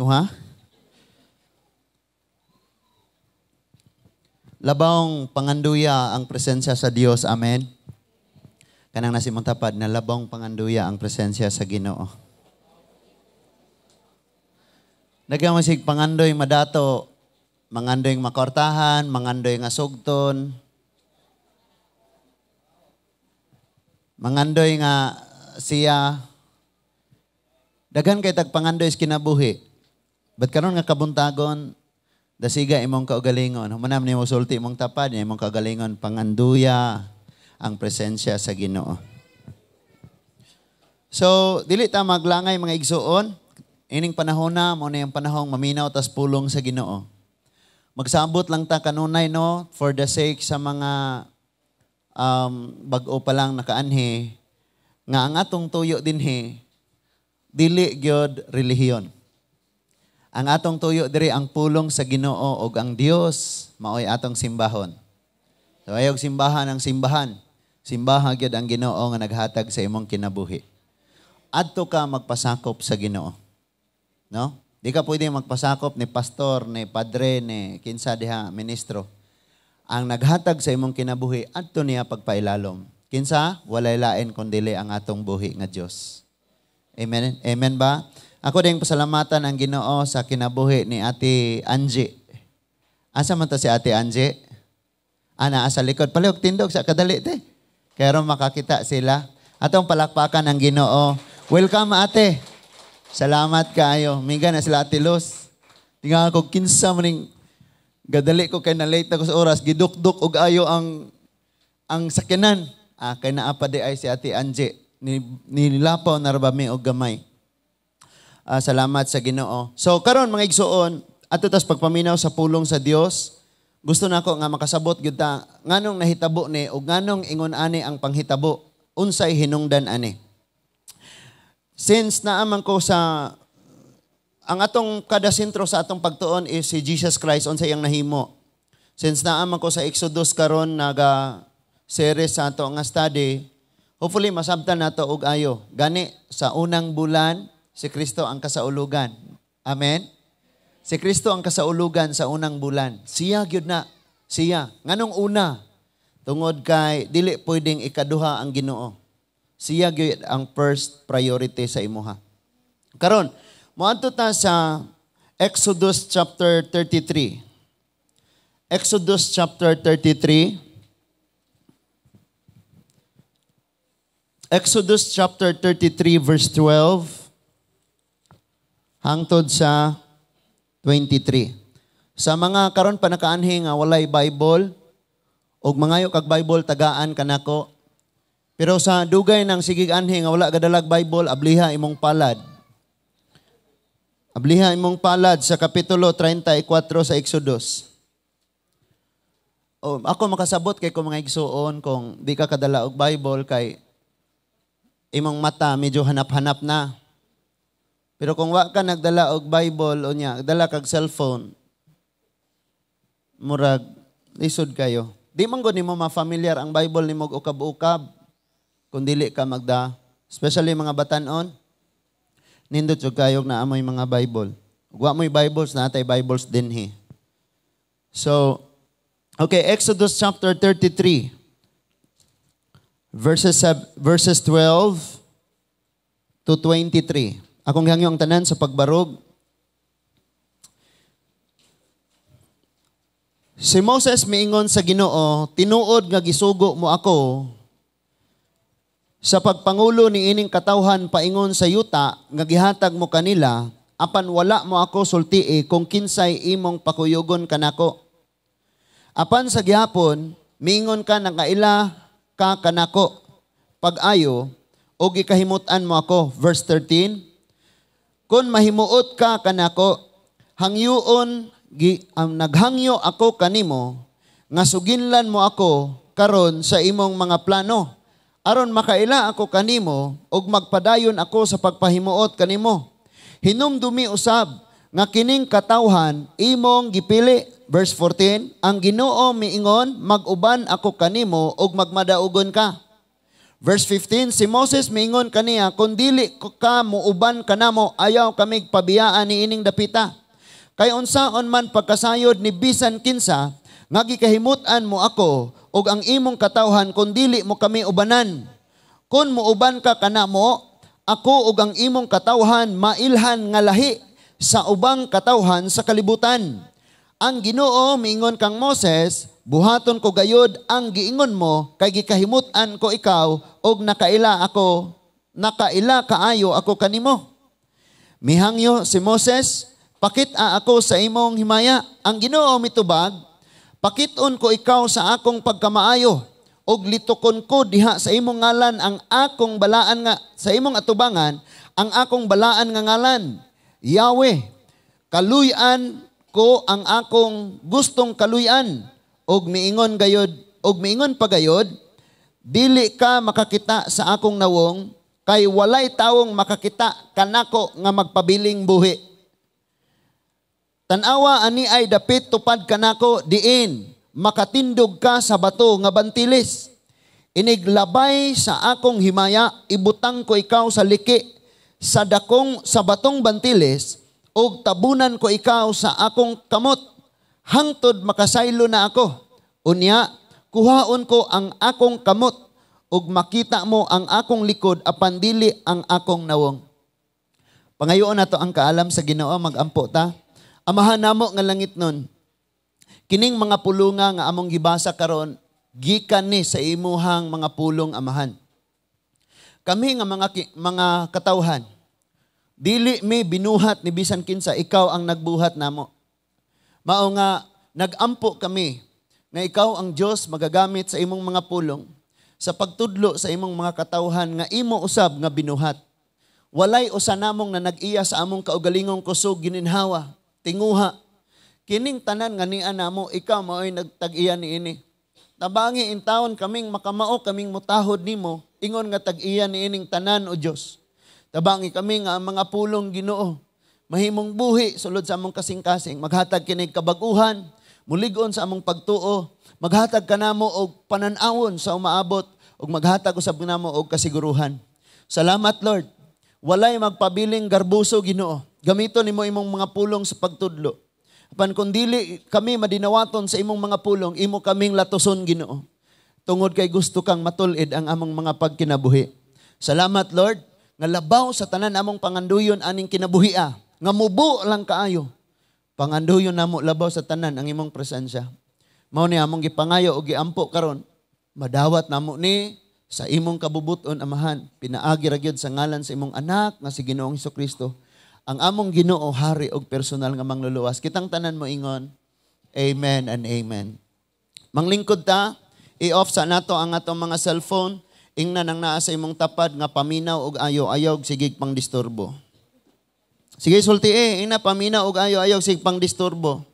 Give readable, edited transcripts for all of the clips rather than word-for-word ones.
Ha? Labawng panganduya ang presensya sa Dios. Amen. Kanang nasimong tapad na labawng panganduya ang presensya sa Ginoo. Nagamasig pangandoy madato, mangandoy makortahan, mangandoy nga sugton, mangandoy nga siya. Daghan kay tag pangandoy sa kinabuhi. But karon nga kabuntagon, dasiga imong kaugalingon. Humanam nimo sulti imong tapad, imong kaugalingon panganduya ang presensya sa Ginoo. So, dili ta maglangay mga igsuon. Ining panahon na, mo na yung panahong maminaw tas pulong sa Ginoo. Magsabot lang ta kanunay, no, for the sake sa mga bag-o pa lang nakaanhi, nga ang atong tuyo dinhi, dili gyud relihiyon. Ang atong tuyo diri ang pulong sa Ginoo og ang Dios maoy atong simbahon. So ayaw simbahan ang simbahan. Simbaha gyud ang Ginoo nga naghatag sa imong kinabuhi. Adto ka magpasakop sa Ginoo. No? Di ka pwede magpasakop ni pastor, ni padre, ni kinsa diha ministro. Ang naghatag sa imong kinabuhi adto niya pagpailalom. Kinsa? Walay lain kun dili ang atong buhi nga Dios. Amen. Amen ba? Ako ding pasalamatan ang Ginoo sa kinabuhi ni Ate Angie. Asa man to si Ate Angie? Ana, asa likod. Palihog tindog sa kadali te. Kaya makakita sila. Atong palakpakan ang Ginoo. Welcome, Ate. Salamat kaayo. Miga na sila Ate Luz. Tinga ako kinsa maning gadali ko kay na late ako sa oras, gidukduk og ayo ang sakyanan. Ah, kay naa pa di ay si Ate Angie. Nilapaw na ra ba mi og gamay. Salamat sa Ginoo. So karon mga igsuon, ato tas pagpaminaw sa pulong sa Dios. Gusto nako nga makasabot gyud ta nganong nahitabo ni ug nganong ingon ani ang panghitabo, unsay hinungdan ani. Since naaman ko sa ang atong kada sentro sa atong pagtuon is si Jesus Christ, unsay iyang nahimo. Since naaman ko sa Exodus karon naga series sa ato nga study, hopefully masabtan nato og ayo. Gani sa unang bulan si Kristo ang kasaulugan. Amen? Si Kristo ang kasaulugan sa unang bulan. Siya gyud na. Siya. Nganong una? Tungod kay dili pwedeng ikaduha ang Ginoo. Siya gyud ang first priority sa imuha. Karon, moadto ta sa Exodus chapter 33. Exodus chapter 33. Exodus chapter 33 verse 12 hangtod sa 23. Sa mga karon pa nakaanhi nga walay Bible og mangayo kag Bible tagaan kanako. Pero sa dugay nang sigig anhi nga wala gadalag Bible, abliha imong palad. Abliha imong palad sa kapitulo 34 sa Exodus. O, ako makasabot kay ko mga igsuon kung di ka kadala og Bible kay imong mata medyo hanap-hanap na. Pero kung wa ka nagdala og Bible o nya, dala kag cellphone, murag lisod kayo. Di man gud nimo ma-familiar ang Bible nimo og ukab-ukab kung dili ka magda, especially mga batan-on. Nindot jud kayo na amoy mga Bible. Ug wa moy Bibles, natay Bibles dinhi. So, okay, Exodus chapter 33 verses 12 to 23. Akong gihangyo ang tanan sa pagbarog. Si Moses miingon sa Ginoo, tinuod nga gisugo mo ako sa pagpangulo ni ining katawhan paingon sa yuta nga gihatag mo kanila, apan wala mo ako sultii kung kinsay imong pakuyugon kanako. Apan sa gihapon, miingon ka nakaila ka kanako pag-ayo o gikahimut-an mo ako. Verse 13, kung mahimuot ka kanako, hangyuon naghangyo ako kanimo nga suginlan mo ako karon sa imong mga plano aron makaila ako kanimo ug magpadayon ako sa pagpahimuot kanimo. Hinumdumi usab nga kining katawhan imong gipili. Verse 14, ang Ginoo miingon, mag-uban ako kanimo ug magmadaugon ka. Verse 15, si Moses miingon kaniya, "Kung dili ka muuban kanamo, ayaw kamig pabiyaan ni ining dapita. Kay unsaon man pagkasayod ni bisan kinsa nga gikahimut-an mo ako ug ang imong katawhan kung dili mo kami ubanan? Kung muuban ka kanamo, ako ug ang imong katawhan mailhan nga lahi sa ubang katawhan sa kalibutan." Ang Ginoo miingon kang Moses, "Buhaton ko gayod ang giingon mo kay gikahimut-an ko ikaw ug nakaila kaayo ako kanimo." Mihangyo si Moses, "Pakita ako sa imong himaya." Ang Ginoo mitubag, "Pakiton ko ikaw sa akong pagkamaayo ug litukon ko diha sa imong ngalan ang akong balaan nga sa imong atubangan ang akong balaan nga ngalan, Yahweh. Kaluy-an ko ang akong gustong kaluy-an." Ug miingon pa gayod, "Dili ka makakita sa akong nawong kay walay tawong makakita kanako nga magpabiling buhi. Tan-awa, ani ay dapit tupad kanako diin makatindog ka sa bato nga bantilis. Iniglabay sa akong himaya, ibutang ko ikaw sa liki sa batong bantilis ug tabunan ko ikaw sa akong kamot hangtod makasaylo na ako. Unya kuhaon ko ang akong kamot ug makita mo ang akong likod apan dili ang akong nawong." Pangayoon nato ang kaalam sa Ginoo, magampo ta. Amahan namo nga langit nun, kining mga pulunga nga among gibasa karon gikan ni sa imuhang mga pulong, Amahan. Kami nga mga katawhan, dili mi binuhat ni bisan kinsa, ikaw ang nagbuhat namo. Mao nga nagampo kami nga ikaw ang Dios magagamit sa imong mga pulong sa pagtudlo sa imong mga katawhan nga imo usab nga binuhat. Walay usa namong na nag-iya sa among kaugalingong kusog, gininhawa, tinguha. Kining tanan nga niya namo, ikaw mao'y nagtag-iya niini. Tabangi intawon kaming makamao, kaming mutahod nimo, ingon nga tag-iya niining tanan, o Dios. Tabangi kami nga ang mga pulong, Ginoo, mahimong buhi sulod sa among kasing-kasing, maghatag kinig kabaguhan, mulig-on sa among pagtuo, maghatag kanamo og panan-awon sa umaabot ug maghatag usab namo og kasiguruhan. Salamat, Lord. Walay magpabiling garbuso, Ginoo. Gamiton nimo imong mga pulong sa pagtudlo. Apan kung dili kami madinawaton sa imong mga pulong, imo kaming latuson, Ginoo. Tungod kay gusto kang matul-id ang among mga pagkinabuhi. Salamat, Lord, nga labaw sa tanan among panganduyon aning kinabuhia, nga mubo lang kaayo. Panganduyon namo labaw sa tanan ang imong presensya. Mao ni among gipangayo og giampo karon. Madawat namo ni sa imong kabubuton, Amahan, pinaagi ra gyud sa ngalan sa imong anak nga si Ginoong Kristo, ang among Ginoo, Hari og personal nga mangluluwas. Kitang tanan mo ingon, "Amen and amen." Manglingkod ta, i-off sa nato ang atong mga cellphone, ingnan ang naa sa imong tapad nga paminaw og ayo, ayaw sige pang disturbo. Sige, sulti eh, ingna paminaw og ayo, ayaw sige pang disturbo.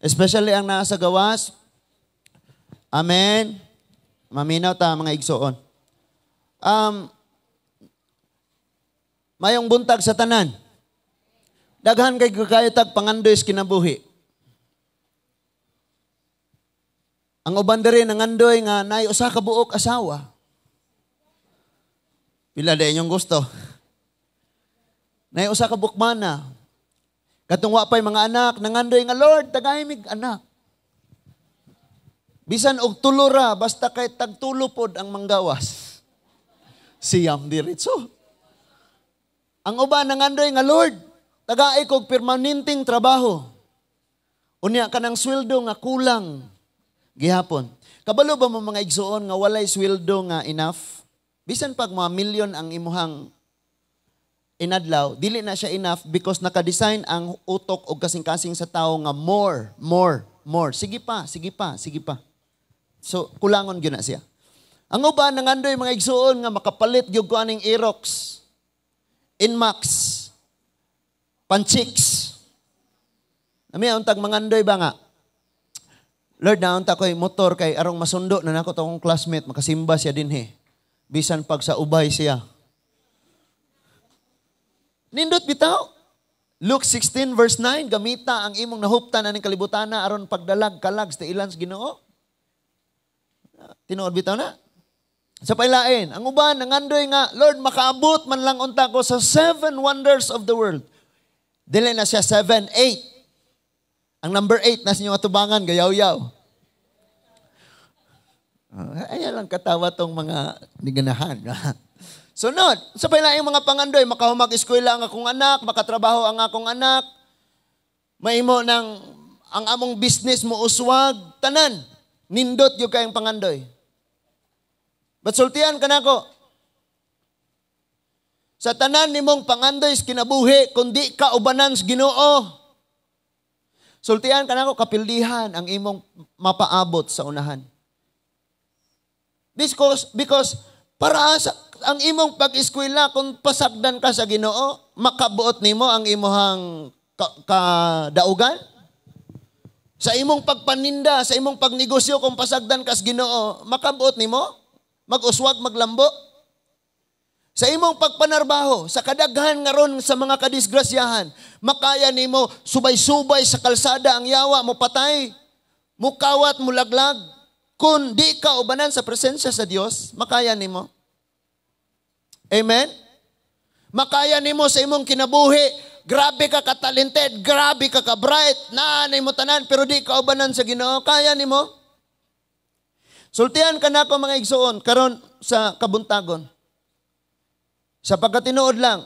Especially ang naa sa gawas. Amen. Maminaw ta, mga igsoon. Mayong buntag sa tanan. Daghan kay kayo tag pangandoy sa kinabuhi. Ang uban diri nangandoy nga naay usa ka buok asawa. Pila da inyong gusto? Naay usa ka bukmana. Katong wa pay mga anak, nangandoy nga, "Lord, tagay mig anak. Bisan og tulo ra, basta kay tagtulo pod ang manggawas." Siyam diretso. Ang uban nangandoy nga, "Lord, tagay kog permanenteng trabaho. Unya kanang sweldo nga kulang gihapon." Kabalo ba mo, mga igsuon, nga walay sweldo nga enough? Bisan pag mga milyon ang imuhang inadlaw, dili na siya enough because naka-design ang utok og kasing-kasing sa tao nga more, more, more. Sige pa, sige pa, sige pa. So, kulangon gyud na siya. Ang uban nangandoy, mga igsuon, nga makapalit gyud ko aning Aerox, Inmax, Panchix. Nami untag mangandoy ba nga, "Lord, naunta ko'y motor kay arong masundo na nako akong classmate, makasimba siya dinhi. Bisan pag sa ubay siya." Nindot bitaw. Luke 16 verse 9, gamita ang imong nahuptan aning kalibutana aron pagdalag kalag sa ilan sa Ginoo. Tinuod bitaw na. Sa pailain, ang uban nangandoy nga, "Lord, makaabot man lang unta ko sa seven wonders of the world." Dili na siya 7, 8. Ang number 8 nasa inyong atubangan, gayaw-yaw. Ayan lang katawa tong mga niganahan. Sunod, sa pailaing mga pangandoy, makahumag eskwela ang akong anak, makatrabaho ang akong anak, maimo ng ang among business mo uswag, tanan. Nindot gyud kayong pangandoy. But sultian ka nako, sa tanan nimong pangandoy sa kinabuhi, kundi ka ubanan sa Ginoo, sultian ka nako, kapildihan ang imong mapaabot sa unahan. Because para sa ang imong pag-eskwela, kung pasagdan ka sa Ginoo, makabuot nimo ang imuhang kadaugan? Sa imong pagpaninda, sa imong pagnegosyo, kung pasagdan ka sa Ginoo, makabuot nimo? Mag-uswag, maglambo? Sa imong pagpanarbaho, sa kadaghan nga ron sa mga kadisgrasyahan, makaya nimo subay-subay sa kalsada ang yawa, mo patay, mukawat, mulaglag? Kung di ka ubanan sa presensya sa Dios, makaya nimo? Amen? Makaya nimo sa imong kinabuhi, grabe ka ka-talented, grabe ka ka-bright, naanay mo tanan, pero di ka ubanan sa Ginoo, kaya nimo? Sultian ka nako, mga igsoon, karon sa kabuntagon. Sa pagkatinuod lang,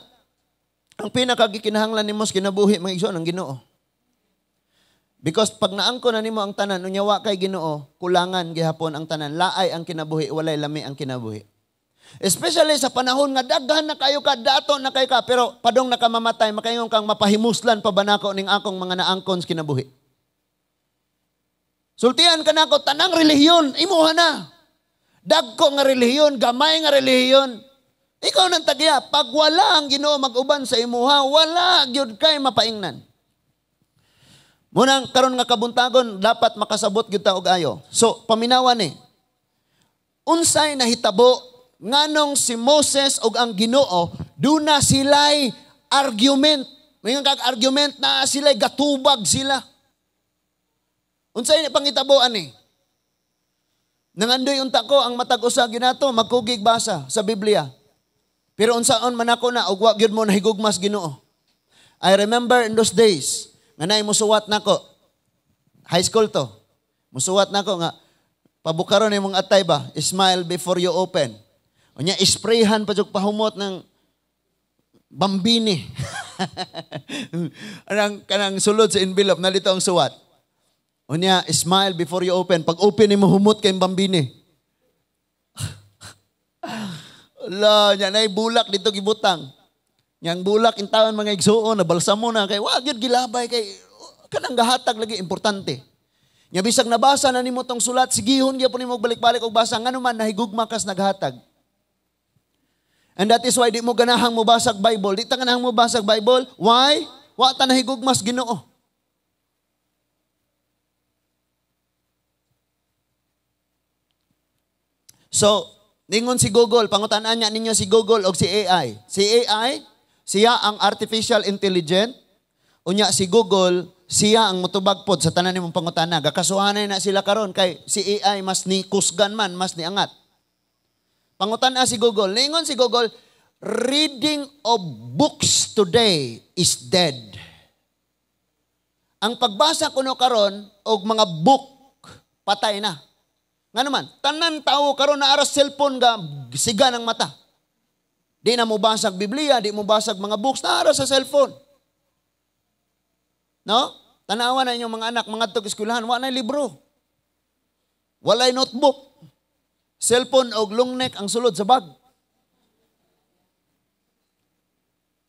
ang pinakagikinahanglan nimo sa kinabuhi, mga igsoon, ang Ginoo. Because pag naangko na nimo ang tanan, unya wa kay Ginoo, kulangan gihapon ang tanan. Laay ang kinabuhi, walay lami ang kinabuhi. Especially sa panahon nga daghan na kayo ka, dato na kayo ka, pero padong nakamamatay, makaingon kang, "Mapahimuslan pa ba nako ning akong mga naangkon sa kinabuhi?" Sultian ka nako, tanang relihiyon, imuha na. Dagko nga relihiyon, gamay nga relihiyon. Ikaw nang tagya, pag wala ang Ginoo mag-uban sa imuha, wala gyud kay mapaingnan. Munang karon nga kabuntagon, dapat makasabot gyud ta og ayo. So, paminawan ni. Unsay nahitabo nganong si Moses ug ang Ginoo duna sila'y argument? May kag argument na sila'y gatubag sila. Unsay pangitabo ani? Nangandoy unta ko ang matag usa ginato magkugig basa sa Biblia. Pero unsaon man ako na ug wa gyud mo nahigugmas Ginoo? I remember in those days nga naay musuwat nako. High school to. Musuwat nako nga pabukaron imong atay ba? "Smile before you open." Unya sprayhan pa jud pahumot ng Bambini. Anang kanang sulod sa envelope na dito ang suwat. Unya, "Smile before you open." Pag open nimo, humot kay Bambini. Ala, nya nay bulak dito gibutang. Yang bulak intaon, mga igsuon, na balsamo na kay wa gyud gilabay kay kanang gahatag lagi importante. Nya bisag nabasa na nimo tong sulat, sigihon gyapon nimo balik-balik og basa, ngano man nahigugma kas naghatag. And that is why di mo ganahang mobasag Bible. Di ta ganahang mobasag Bible. Why? Wa ta nahigugmas Ginoo. So, ningon si Google, pangutan-an niya ninyo si Google o si AI. Si AI, siya ang artificial intelligent. Unya si Google, siya ang mutubag pod sa tanan nimong pangutana. Gakasuhanay na sila karon kay si AI mas ni kusgan man, mas ni angat. Pangutan-a si Google. Ningon si Google, "Reading of books today is dead." Ang pagbasa kuno karon og mga book, patay na. Nga naman, tanan tao karon na aras cellphone ga siga ng mata. Di na mo basag Biblia, di mo basag mga books, naara sa cellphone. No? Tanawa na inyong mga anak, mga eskwelahan, wa na libro. Walay notebook. Cellphone og long neck ang sulod sa bag.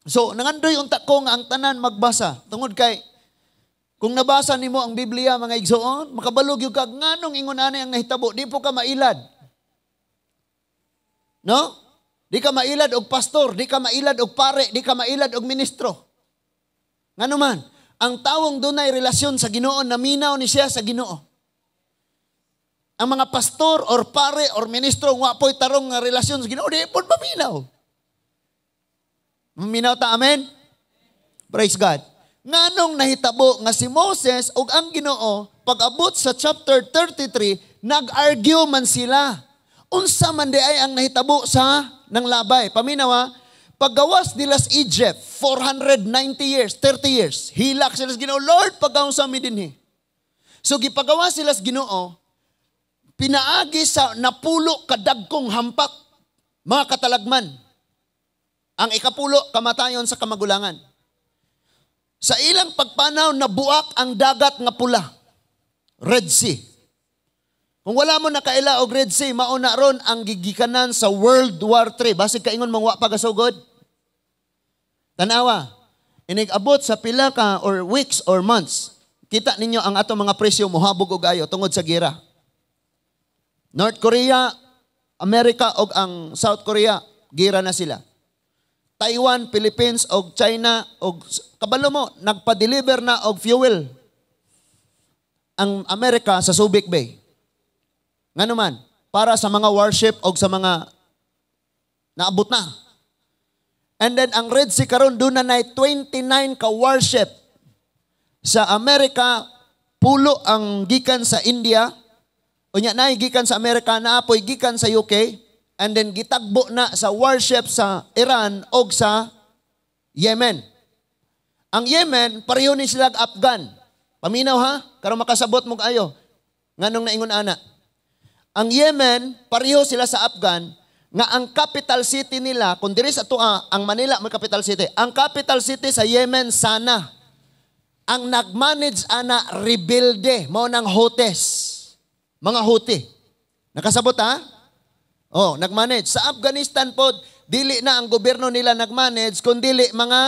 So, nangandoy unta ko nga ang tanan magbasa. Tungod kay, kung nabasa nimo ang Biblia, mga igsoon, makabalog yung kag nganong ingon ani ang nahitabo, di po ka mailad. No? Di ka mailad og pastor, di ka mailad og pare, di ka mailad og ministro. Ngano man, ang tawong dunay relasyon sa Ginoo, naminaw ni siya sa Ginoo. Ang mga pastor or pare or ministro wa po'y tarong nga relasyon sa Ginoo, di pod maminaw. Maminaw ta, amen? Praise God. Nganong nahitabo nga si Moses ug ang Ginoo pag-abot sa chapter 33, Nag-argue man sila. Unsa man di ay ang nahitabo sa nanglabay? Paminawa, paggawas nila sa Egypt, 490 years, 30 years, hilak sila sa Ginoo, "Lord, pagawsa mi dinhi." So gipagawas sila sa Ginoo, pinaagi sa 10 kadagkong hampak, mga katalagman. Ang 10, kamatayon sa kamagulangan. Sa ilang pagpanaw, nabuak ang Dagat nga Pula, Red Sea. Kung wala mo nakaila og Red Sea, mauna ron ang gigikanan sa World War III. Basig kaingon mong wa pa gasugod. Tanawa, inig-abot sa pila ka or weeks or months, kita ninyo ang ato mga presyo mohabog og ayo tungod sa gira. North Korea, Amerika og ang South Korea, gira na sila. Taiwan, Philippines og China og kabalo mo nagpa-deliver na og fuel ang Amerika sa Subic Bay. Ngano man, para sa mga warship og sa mga naabot na. And then ang Red Sea karon doon na 29 ka warship sa Amerika, 10 ang gikan sa India, unya na gikan sa Amerika, naapoy gikan sa UK, and then gitagbo na sa warship sa Iran og sa Yemen. Ang Yemen, pareho ni sila Afghan. Paminaw ha, karon makasabot mo ayo. Nganong naingon ana? Ang Yemen, pareho sila sa Afghan, nga ang capital city nila, kung diri sa atoa, ang Manila may capital city. Ang capital city sa Yemen, Sana. Ang nag-manage ana, rebelde, mao nang Houthis. Mga Houthi. Nakasabot ha? Oh, nag-manage. Sa Afghanistan po, dili na ang gobyerno nila nag-manage, kundi mga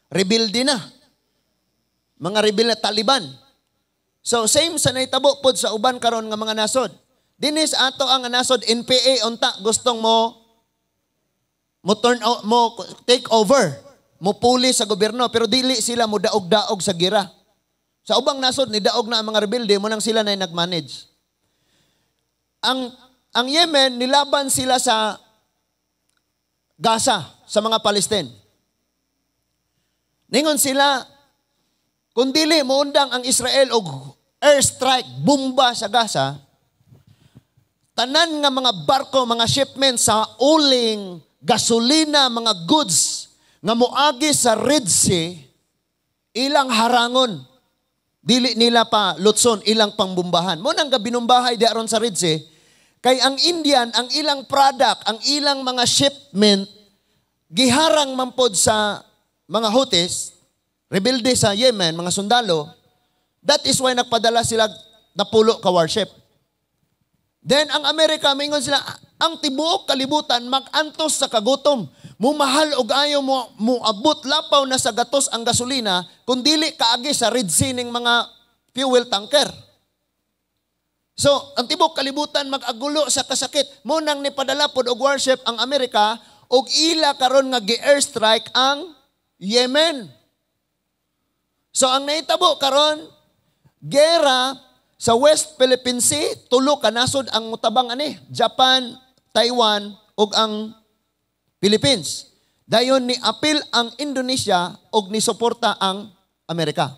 rebelde na. Mga rebelde na Taliban. So same sa nahitabo pod sa uban karon nga mga nasod. Dinis ato ang nasod, NPA unta gustong mo mo turn mo take over, mo puli sa gobyerno, pero dili sila mo daog-daog sa gira. Sa ubang nasod ni daog na ang mga rebelde, mo nang sila na nag-manage. Ang Yemen, nilaban sila sa Gaza, sa mga Palestine. Ningon sila, kung dili moundang ang Israel og airstrike, bomba sa Gaza, tanan nga mga barko, mga shipment sa uling, gasolina, mga goods nga moagi sa Red Sea, ilang harangon. Dili nila pa lutson, ilang pangbumbahan. Mo nang gabinumbahay di aron sa Red Sea, kay ang Indian, ang ilang product, ang ilang mga shipment, giharang mampod sa mga Houthis, rebelde sa Yemen, mga sundalo. That is why nagpadala sila 10 ka warship. Then ang Amerika, mingon sila, ang tibuok kalibutan mag-antos sa kagutom. Mumahal og ayo mo muabot lapaw na sa gatos ang gasolina kung dili kaagi sa Red Sea ning mga fuel tanker. So, ang tibuok kalibutan mag-agulo sa kasakit. Mo nang nipadala pod og warship ang Amerika og ila karon nga gi-airstrike ang Yemen. So, ang nahitabo karon, gera sa West Philippine Sea, tulo ka nasod ang mutabang ani, Japan, Taiwan ug ang Philippines. Dayon ni apil ang Indonesia ug ni suporta ang Amerika.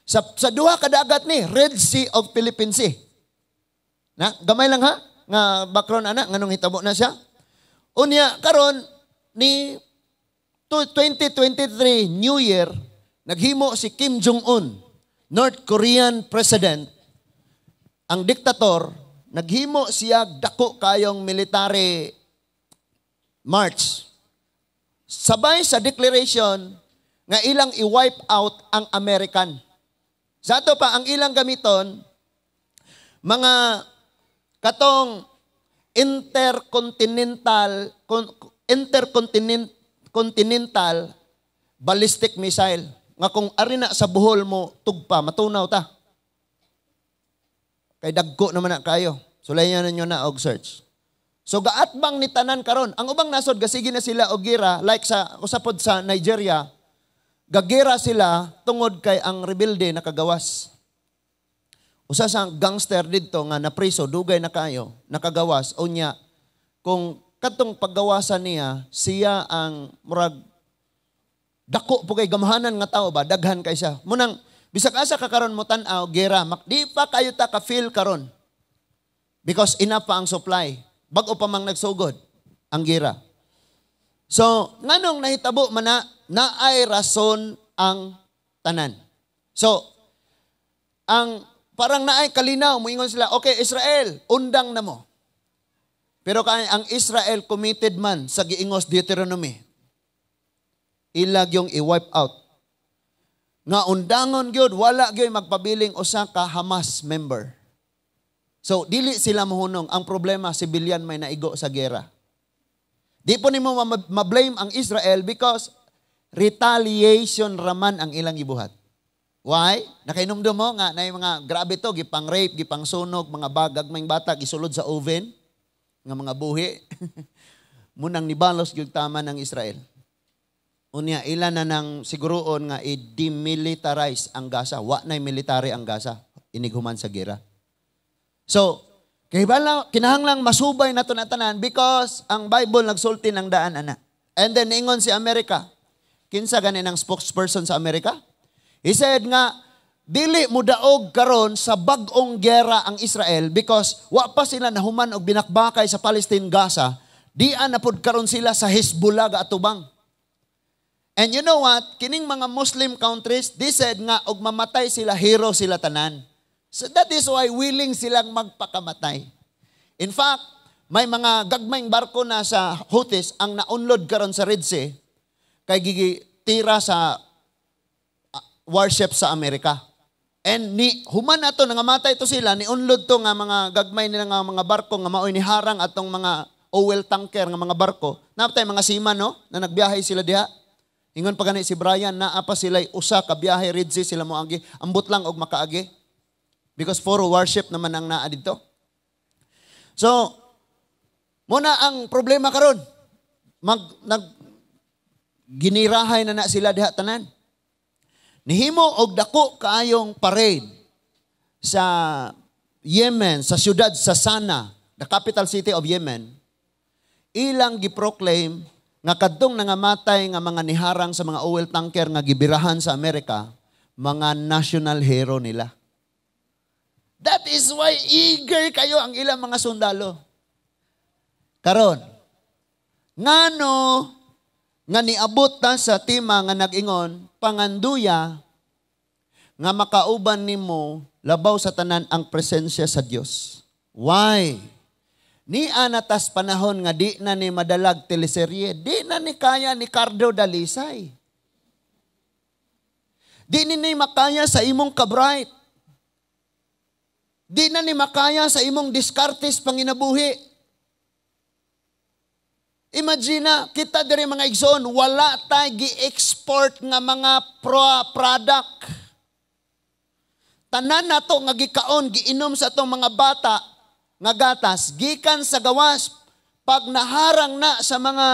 Sa duha ka dagat ni Red Sea ug Philippine Sea. Na, gamay lang ha nga background ana nganong hitabo na siya. Unya karon ni 2023 New Year, naghimo si Kim Jong-un, North Korean president, ang diktator, naghimo siya dako kayong military march. Sabay sa declaration nga ilang i-wipe out ang American. Sa ato pa, ang ilang gamiton, mga katong intercontinental intercontinental continental ballistic missile nga kung ari na sa Bohol mo tugpa, matunaw ta. Kay dagko naman na kayo. Sulayan ninyo na og search. So gaatbang ni tanan karon. Ang ubang nasod gasige na sila og gira, like sa usapod sa Nigeria, gagera sila tungod kay ang rebelde nakagawas. Usa sa gangster didto nga napriso dugay na kayo, nakagawas unya kung katong paggawasan niya, siya ang murag dako po kay gamhanan nga tao ba, daghan kay siya. Munang bisag asa ka karon mo tan-aw gera, di pa kayo ta ka feel karon. Because enough pa ang supply. Bag-o pa mang nagsugod ang gira. So, nganong nahitabo man na, naay rason ang tanan. So, ang parang naay kalinaw, moingon sila, "Okay, Israel, undang na mo." Pero kay ang Israel committed man sa giingos Deuteronomy, ilag yung i-wipe out. Nga undangon gyud, wala gyud magpabiling usa ka Hamas member. So, dili sila mohunong. Ang problema, civilian may naigo sa gera. Di po nimo ma-blame ang Israel because retaliation raman ang ilang gibuhat. Why? Nakainumdum mo nga na mga grabe to, gipang rape, gipang sunog, mga bagag may bata, gisulod sa oven, nga mga buhi. Munang nibalos gyud tama ng Israel. Unya, ila na nang siguroon nga i-demilitarize ang Gaza. Wa na'y military ang Gaza. Inighuman sa gira. So, kay bala, kinahanglang masubay nato na tanan because ang Bible nagsulti ng daan ana. And then ingon si Amerika. Kinsa gani ng spokesperson sa Amerika? He said nga dili mo daog karon sa bag-ong gera ang Israel because wa pa sila nahuman og binakbakay sa Palestine, Gaza. Dian na pud karon sila sa Hezbollah gaatubang. And you know what? Kining mga Muslim countries, they said nga og mamatay sila, hero sila tanan. So that is why willing silang magpakamatay. In fact, may mga gagmayng barko na sa Houthis ang naunlod karon sa Red Sea kay gigi tira sa warship sa Amerika. And ni human ato nangamatay to sila, ni unlod to nga mga gagmay nila nga mga barko nga maoy ni harang atong mga oil tanker nga mga barko. Napatay mga seaman, no, na nagbiyahe sila diha. Ingon pa gani si Brian, naa pa sila usa ka biyahe Red Sea sila moagi. Ambot lang og makaagi. Because for warship naman ang naa dito. So, muna ang problema karon. Mag nag ginirahay na na sila diha tanan. Nihimo og dako kaayong parade sa Yemen, sa siyudad sa Sana, the capital city of Yemen. Ilang giproclaim nga kadtong nangamatay nga mga niharang sa mga oil tanker nga gibirahan sa Amerika, mga national hero nila. That is why eager kayo ang ilang mga sundalo. Karon, ngano nga niabot ta sa tema nga nag-ingon, panganduya nga makauban nimo labaw sa tanan ang presensya sa Dios? Why? Ni anatas panahon nga di na ni madalag teleserye, di na ni kaya ni Cardo Dalisay. Di ni makaya sa imong kabright. Di na ni makaya sa imong diskartes panginabuhi. Imagine na, kita diri, mga igsoon, wala tay gi-export nga mga product. Tanan nato nga gikaon, giinom sa atong mga bata nga gatas, gikan sa gawas. Pag naharang na sa mga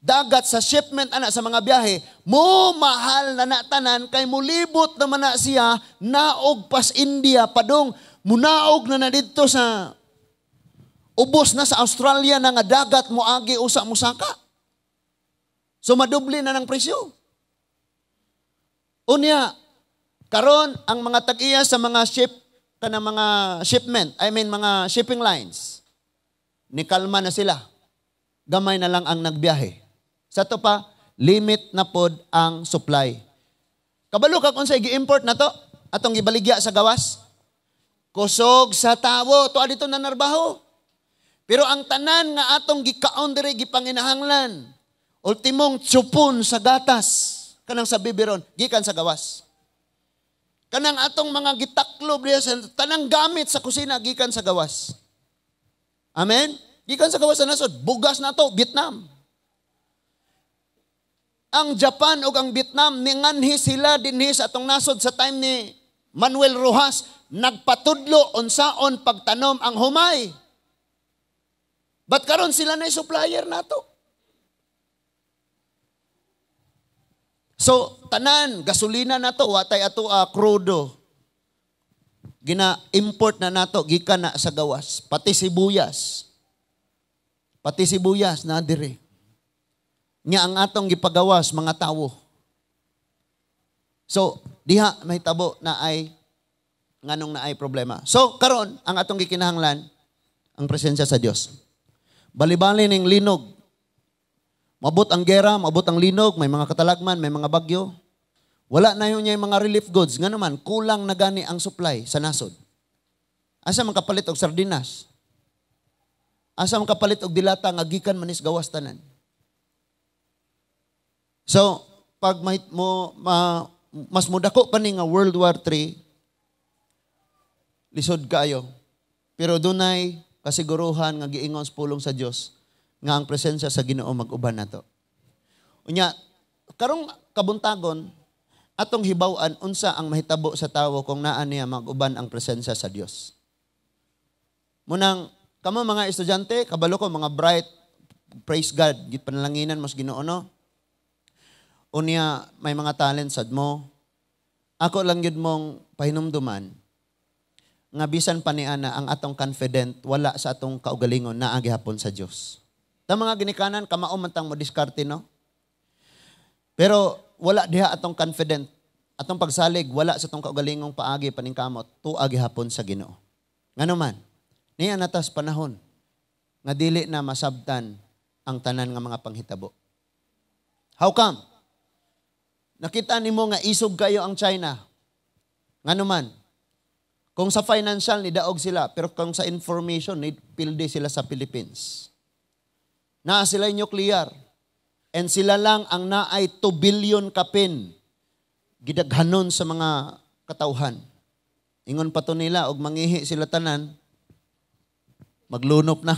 dagat, sa shipment ana, sa mga biyahe, mo mahal na na tanan kay mulibot naman na siya naog pas India padung munaog na na didto sa ubos na sa Australia na nga dagat moagi usa musaka. So madubli na ng presyo. Unya, karon ang mga tag-iya sa mga ship kana mga shipment, I mean mga shipping lines, ni kalma na sila. Gamay na lang ang nagbiyahe. Sa to pa, limit na pod ang supply. Kabalo ka kung sa gi-import na to, atong gibaligya sa gawas. Kusog sa tawo, to dito na narbaho. Pero ang tanan nga atong gikaon diri, gipanginahanglan, ultimong tsupon sa gatas, kanang sa biberon, gikan sa gawas. Kanang atong mga gitaklob diya sa tanang gamit sa kusina, gikan sa gawas. Amen? Gikan sa gawas sa nasod, bugas na to, Vietnam. Ang Japan ug ang Vietnam ninganhi sila dinhi sa atong nasod sa time ni Manuel Rojas, nagpatudlo unsaon pagtanom ang humay. But karon sila na supplier nato. So tanan gasolina nato, watay ato krudo. Gina-import na nato gikan na sa gawas, pati sibuyas. Pati sibuyas na dire. Nya ang atong gipagawas mga tawo. So diha mahitabo na ay Nganong naay problema. So, karon ang atong gikinahanglan, ang presensya sa Dios. Balibali ning linog. Mabot ang gera, mabot ang linog, may mga katalagman, may mga bagyo. Wala na yun niya yung mga relief goods. Nga naman, kulang na gani ang supply sa nasod. Asa man kapalit og sardinas? Asa man kapalit og dilata nga gikan manis gawas tanan? So, pag mas mudako pa ni nga World War III, lisod kaayo. Pero dunay kasiguruhan nga giingon sa pulong sa Dios nga ang presensya sa Ginoo mag-uban nato. Unya, karong kabuntagon, atong hibaw-an unsa ang mahitabo sa tawo kung naa niya mag-uban ang presensya sa Dios. Munang kamo mga estudyante, kabalo ko mga bright, praise God, gipanalanginan mas Ginoo no. Unya may mga talent sad mo. Ako lang gyud mong pahinumduman nga bisan pa ni ana ang atong confident wala sa atong kaugalingon naa gihapon sa Dios. Ta mga ginikanan kamao man tang mo diskarte no. Pero wala diha atong confident, atong pagsalig wala sa atong kaugalingong paagi paningkamot, tuwa gihapon sa Ginoo. Ngano man, niya natas panahon nga dili na masabtan ang tanan nga mga panghitabo. How come? Nakita nimo nga isog kayo ang China. Ngano man, kung sa financial, nidaog sila. Pero kung sa information, nipilde sila sa Philippines. Naa sila nuclear. And sila lang ang naay 2 billion kapin gidaghanon sa mga katawhan. Ingon pa to nila, og mangihi sila tanan, maglunop na.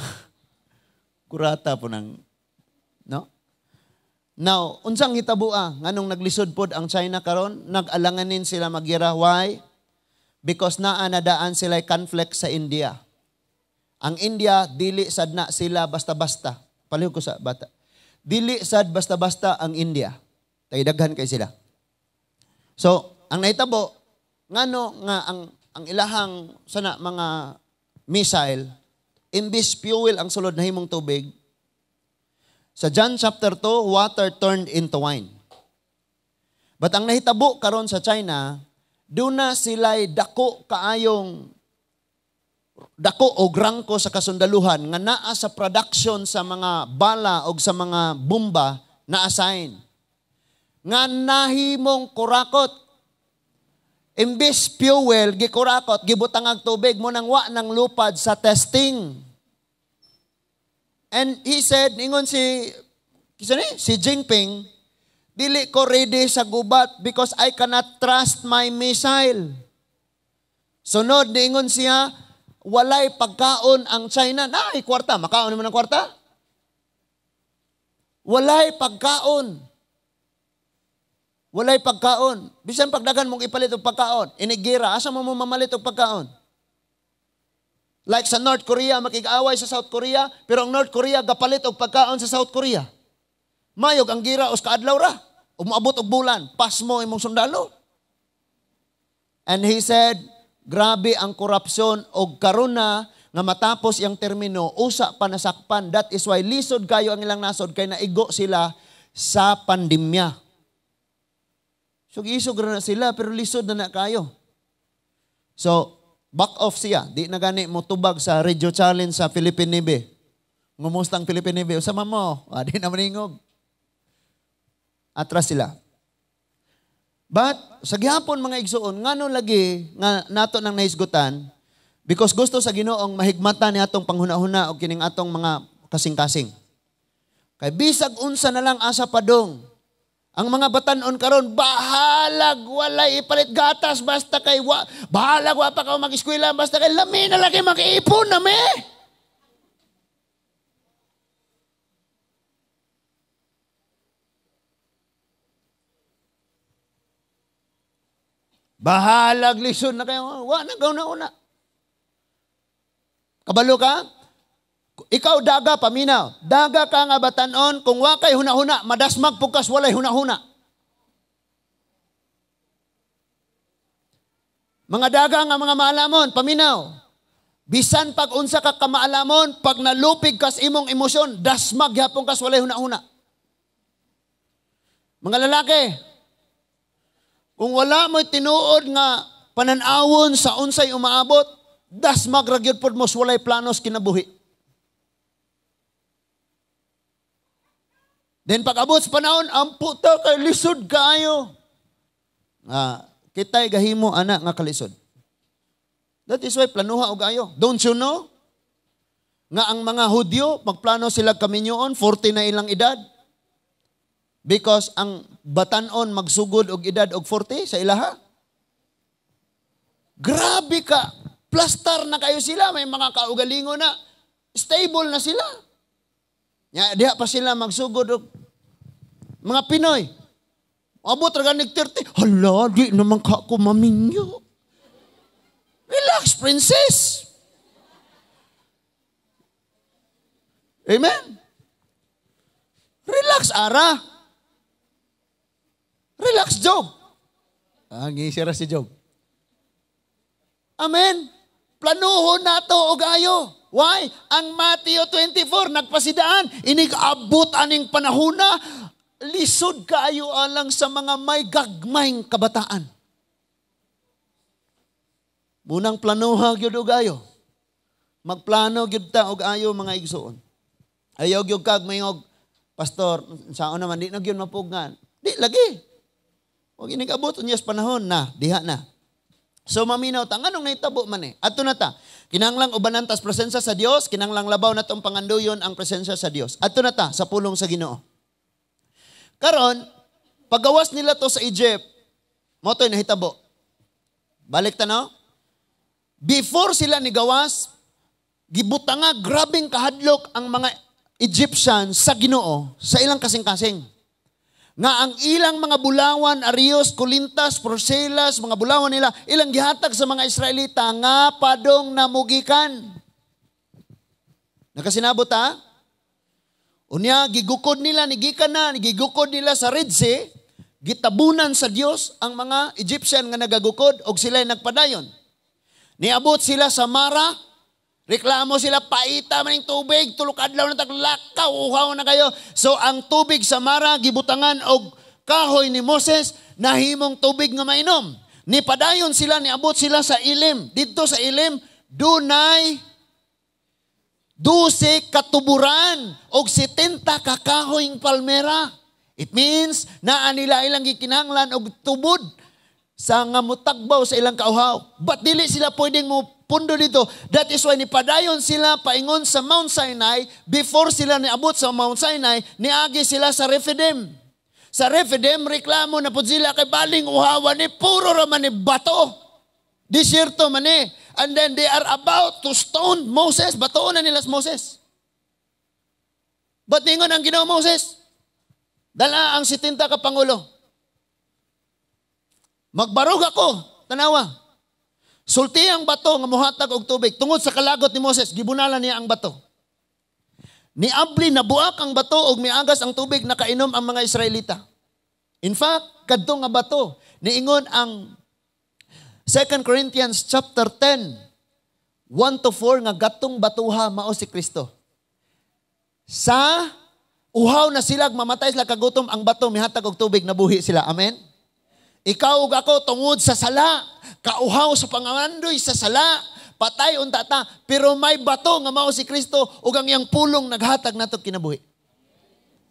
Kurata po ng, no? Now, unsang hitaboa? Nganong naglisod pod ang China karon? Nag-alanganin sila magyera. Why? Because naa nadaan sila conflict sa India. Ang India, dili sad na sila basta-basta. Palihog ko sa bata. Dili sad basta-basta ang India. Tagidaghan kay sila. So, ang nahitabo, ngano nga ang ilahang sana mga missile, imbis fuel ang sulod na himong tubig, sa John chapter 2, water turned into wine. But ang nahitabo karon sa China, doon na sila'y dako kaayong, dako o grangko sa kasundaluhan nga naa sa production sa mga bala o sa mga bomba na assign. Nga nahimong kurakot. Imbis fuel, gikurakot, gibutang ang tubig mo nang wa ng lupad sa testing. And he said, ingon si Jinping, dili ko ready sa gubat because I cannot trust my missile. Sunod, niingon siya, walay pagkaon ang China. Naay kwarta, makaon mo ng kwarta? Walay pagkaon. Walay pagkaon. Bisan pagdagan mong ipalit og pagkaon, inigira, asa mo mo mamalit og pagkaon? Like sa North Korea, makig-away sa South Korea, pero ang North Korea gapalit og pagkaon sa South Korea. Mayog ang gira os kaadlaw ra. Umuabot og bulan, pasmo imong sundalo. And he said, grabe ang korupsyon og karon na nga matapos iyang termino, usa pa nasakpan. That is why lisod kayo ang ilang nasod kay naigo sila sa pandemya. So isog ra na sila pero lisod na na kayo. So back off siya. Di na gani mo tubag sa radio challenge sa Philippine Navy. Ngumusta ang Philippine Navy? Usama mo. Di na maningog. Atras sila. But sa gihapon mga igsuon, ngano lagi nga nato nang nahisgutan? Because gusto sa Ginoong mahigmatan ni atong panghuna-huna o kining atong mga kasing-kasing. Kay bisag unsa na lang asa padong. Ang mga batanon karon bahalag walay ipalit gatas basta kay wa, bahalag wa pa ka mag-eskwela basta kay lami na lagi mag-iipon na me. Bahalag lisod na kayo, wa na gaw na una. Kabalo ka? Ikaw daga paminaw. Daga ka nga batanon kung wa kay huna-huna, madasmag pugkas walay huna-huna. Mga daga nga mga maalamon, paminaw. Bisan pag unsa ka kamaalamon, pag nalupig kas imong emosyon, dasmag gyapon kas walay huna-huna. Mga lalaki, kung wala mo'y tinuod nga pananawon sa unsay umaabot, dasmag ra gyud pod mo walay planos kinabuhi. Then pag-abot sa panahon, ampo ta kay lisod kaayo. Ah, kita'y gahimo ana nga kalisod. That is why planuha og ayo. Don't you know? Nga ang mga Hudyo, magplano sila kaminyoon, 40 na ilang edad. Because ang batanon magsugod og edad og 40 sa ilaha. Grabe ka, plastar na kayo sila, may mga kaugalingon na, stable na sila. Ya, diha pa sila magsugod og mga Pinoy. Abot ra ganig 30. Hala, di naman ka ako maminyo. Relax, princess. Amen? Relax, Ara. Relax, Job. Ah, ngisira si Job. Amen? Planuhon nato og ayo. Why? Ang Matthew 24, nagpasidaan, inig-abot aning panahona, lisod kaayo alang sa mga may gagmayng kabataan. Munang planuha gyud og ayo. Magplano gyud ta og ayo, mga igsoon. Ayaw gyud kag mayog, "Pastor, saon naman, di na gyud mapugngan." Di lagi. Huwag inig-abot unya sa panahon na, diha na. So maminaw ta, nganong nahitabo man eh? Adto na ta. Kinahanglang ubanan tas presensya sa Dios, kinahanglang labaw natong panganduyon ang presensya sa Dios. Adto na ta sa pulong sa Ginoo. Karon, pagawas nila to sa Egypt, mao to'y nahitabo. Balik ta, no? Before sila nigawas, gibutanga grabeng kahadlok ang mga Egyptian sa Ginoo sa ilang kasing-kasing. Nga ang ilang mga bulawan, arios, kulintas, porselas, mga bulawan nila, ilang gihatag sa mga Israelita nga padong namugikan. Nakasinabot ha? Unya, gigukod nila, nigikan na, gigukod nila sa Red Sea, gitabunan sa Dios ang mga Egyptian nga nagagukod, og sila'y nagpadayon. Niabot sila sa Mara, reklamo sila, "Paita man yung tubig, tulok adlaw na taglakaw, uhaw na kayo." So ang tubig sa Mara, gibutangan og kahoy ni Moses, nahimong tubig nga mainom. Nipadayon sila, niabot sila sa Ilim. Didto sa Ilim, dunay 12 katuburan og 70 kakahoyng palmera. It means, naa nila ilang gikinahanglan og tubod sa nga mutagbaw sa ilang kauhaw. But dili sila pwedeng mo pundo dito. That is why nipadayon sila paingon sa Mount Sinai. Before sila niabot sa Mount Sinai, niagi sila sa Rephidim. Sa Rephidim, reklamo na pud sila kay baling uhawan ni, puro raman ni bato. Desierto man eh. And then they are about to stone Moses. Batoon na nila si Moses. But ningon ang Ginoo, "Moses, dala ang 70 ka pangulo. Magbarog ako." Tanawa. Sulti ang bato nga muhatag og tubig. Tungod sa kalagot ni Moses, gibunalan niya ang bato. Niabli, nabuak ang bato og miagas ang tubig, nakainom ang mga Israelita. In fact, kadto nga bato, niingon ang 2 Corinthians chapter 10, 1 to 4 nga gatong batuha mao si Kristo. Sa uhaw na sila, mamatay sila kagutom, ang bato mihatag og tubig, nabuhi sila. Amen? Ikaw ug ako, tungod sa sala, kauhaw sa pangandoy sa sala, patay unta ta, pero may bato nga mao si Kristo ug ang iyang pulong naghatag nato kinabuhi.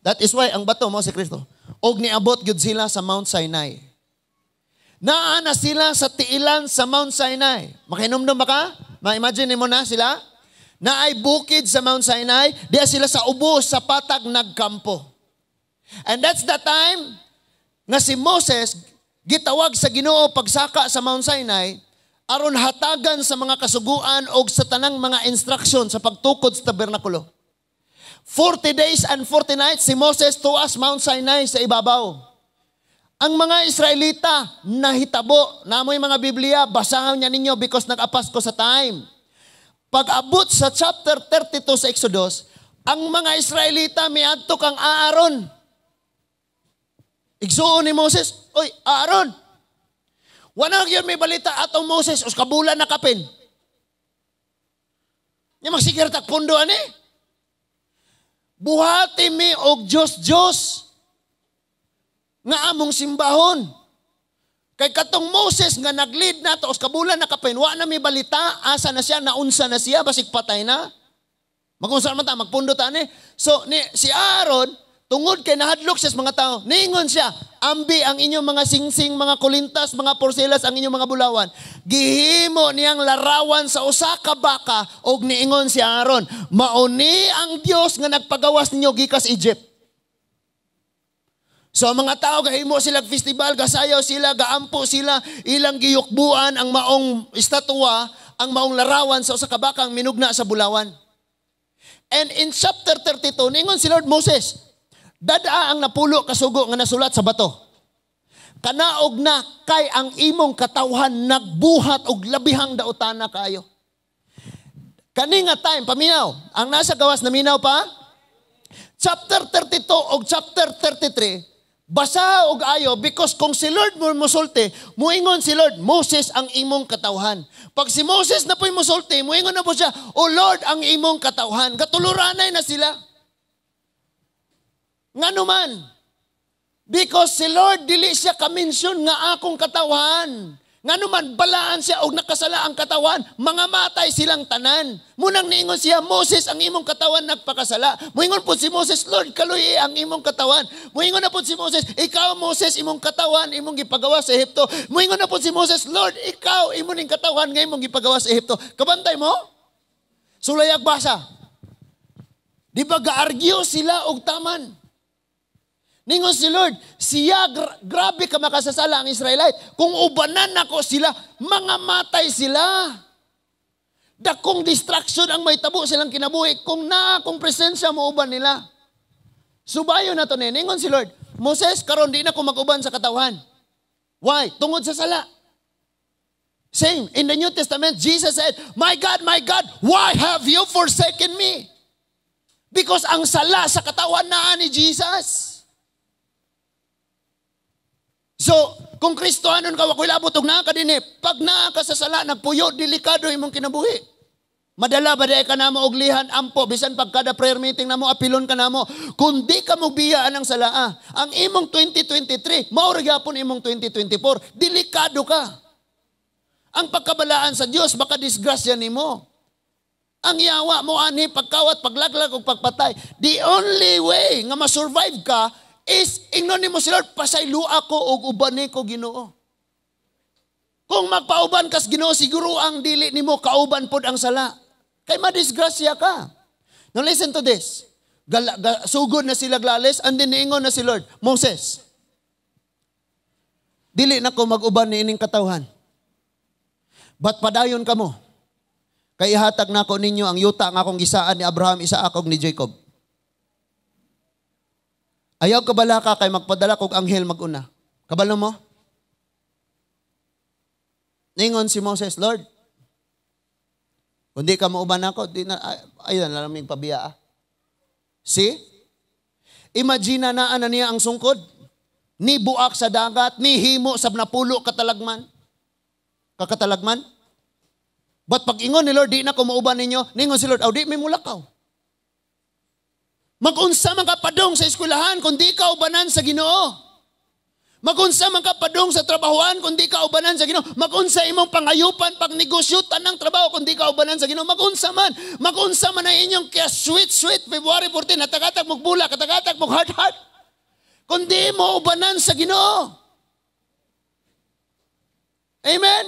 That is why ang bato mao si Kristo. Og niabot gyud sila sa Mount Sinai. Naa na sila sa tiilan sa Mount Sinai. Makahinumdum ba ka? Ma-imagine mo na sila? Naay bukid sa Mount Sinai, diya sila sa ubos sa patag nagkampo. And that's the time nga si Moses gitawag sa Ginoo pagsaka sa Mount Sinai aron hatagan sa mga kasuguan og sa tanang mga instruction sa pagtukod sa tabernakulo. 40 days and 40 nights si Moses tuas Mount Sinai sa ibabaw. Ang mga Israelita nahitabo, namoy mga Biblia, basahan niya ninyo because nag-apas ko sa time. Pag-abot sa chapter 32 sa Exodus, ang mga Israelita miadto kang Aaron. Igsuon ni Moses, "Oy, Aaron, wala gyud may balita atong Moses, us kabulan na kapin. Nya magsigir tak pundo ani. Buhati mi og Diyos Diyos nga among simbahon. Kay katong Moses nga nag-lead nato, os kabulan na kapin, wa na mi balita, asa na siya, naunsa na siya, basig patay na. Magunsa man ta, magpundo ta ni. So, ni, si Aaron, tungod kay nahadlok siya sa mga tao, niingon siya, "Ambi ang inyong mga singsing, mga kulintas, mga porselas, ang inyong mga bulawan." Gihimo niyang larawan sa usa ka baka og niingon si Aaron, "Mauni ang Dios nga nagpagawas ninyo gikas Egypt." So ang mga tao gahimo sila festival, gasayaw sila, gaampo sila, ilang giyukbuan ang maong estatwa, ang maong larawan sa usa ka bakang minugna sa bulawan. And in chapter 32, ningon si Lord, "Moses, dad-a ang 10 ka sugo nga nasulat sa bato. Kanaog na kay ang imong katawhan nagbuhat og labihang daotana kayo." Kani nga time, paminaw, ang nasa gawas naminaw pa, chapter 32 og chapter 33, basa og ayo because kung si Lord mo musulti, muingon si Lord, "Moses, ang imong katawhan." Pag si Moses na po'y musulti, muingon na po siya, "O Lord, ang imong katawhan." Katuluranay na sila. Ngano man? Because si Lord dili siya ka-mention nga akong katawhan. Ngano man, balaan siya og nakasala ang katawan, mga matay silang tanan. Munang niingon siya, "Moses, ang imong katawan nagpakasala." Muingon po si Moses, "Lord, kaluy ang imong katawan." Muingon na po si Moses, "Ikaw, Moses, imong katawan, imong gipagawa sa Ehipto." Muingon na po si Moses, "Lord, ikaw, imong ning katawan nga imong gipagawa sa Ehipto." Kabantay mo? Sulayag basa. Di ba ga-argue sila og taman? Ningon si Lord, siya grabe ka makasasala ang Israelite. Kung ubanan nako sila, mga matay sila. Dakong destruction ang may tabo silang kinabuhi kung naa akong presensya mo uban nila. Subayo na to ni. Ningon si Lord, "Moses, karon di na ko mag-uban sa katawhan." Why? Tungod sa sala. Same. In the New Testament, Jesus said, "My God, my God, why have you forsaken me?" Because ang sala sa katawan naa ni Jesus. So, kung Kristohanon ka, wako'y labot og naa ka dinhi. Pag naa ka sa sala, nagpuyo, delikado imong kinabuhi. Madala ba ka namo og lihan, ampo, bisan pag kada prayer meeting namo, apilon ka namo. Kung di ka mo biyaan ang salaa, ang imong 2023, mao ra gyapon imong 2024, delikado ka. Ang pagkabalaan sa Dios baka disgrasya nimo. Ang yawa mo ani pagkawat, paglaglag ug pagpatay. The only way nga ma-survive ka is ingnon nimo si Lord, "Pasaylua ko og ubani ko, Ginoo." Kung magpauban kas Ginoo, siguro ang dili nimo kauban pod ang sala. Kay madisgrasya ka. Now listen to this. Sugod na sila glalis, and then niingon na si Lord, "Moses, dili na ko mag-uban ni ining katawhan. But padayon kamo. Kay ihatag nako ninyo ang yuta nga akong gisaad ni Abraham, Isaac ug ni Jacob. Ayaw kabalaka kay magpadala kog anghel maguna. Kabalo mo?" Ningon si Moses, "Lord, kung di ka mauban ako, di na, ayun, na lang pabiya. Ah." See? Imagine na na niya ang sungkod. Ni buak sa dagat, ni himo sa 10 katalagman. Kakatalagman. But pag ingon ni Lord, "Di na ko mauban ninyo," ningon si Lord, "Aw, di may mulakaw." Magunsa man ka padong sa eskwelahan kung di ka ubanan sa Ginoo. Magunsa man ka padong sa trabahuan kung di ka ubanan sa Ginoo. Magunsa imong pangayupan, pagnegosyo, tanang trabaho kung di ka ubanan sa Ginoo. Magunsa man. Magunsa man ang inyong kaya sweet, sweet, February 14, natagatak mong bulak, katagatak mong heart, heart. Kung di mo ubanan sa Ginoo. Amen?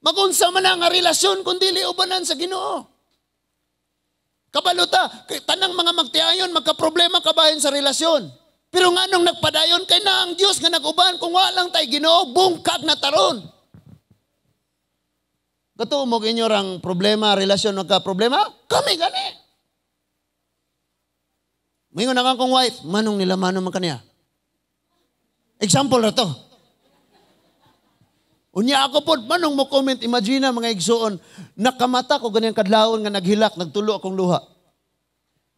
Magunsa man ang relasyon kung dili ubanan sa Ginoo. Kabalo ta, tanang mga magtiayon, magka-problema kabahin sa relasyon. Pero nga nung nagpadayon, kay na ang Diyos nga nag-uban, kung walang tay Ginoo, bungkag na taron. Katuo mo inyo rang problema, relasyon, magka-problema? Kami gani. Mingon na kong wife, manong nila manong man kaniya. Example na to. Unya ako po, manong mo comment, imagine na mga igsuon, nakamata ko ganyan kadlawon nga naghilak, nagtulo akong luha.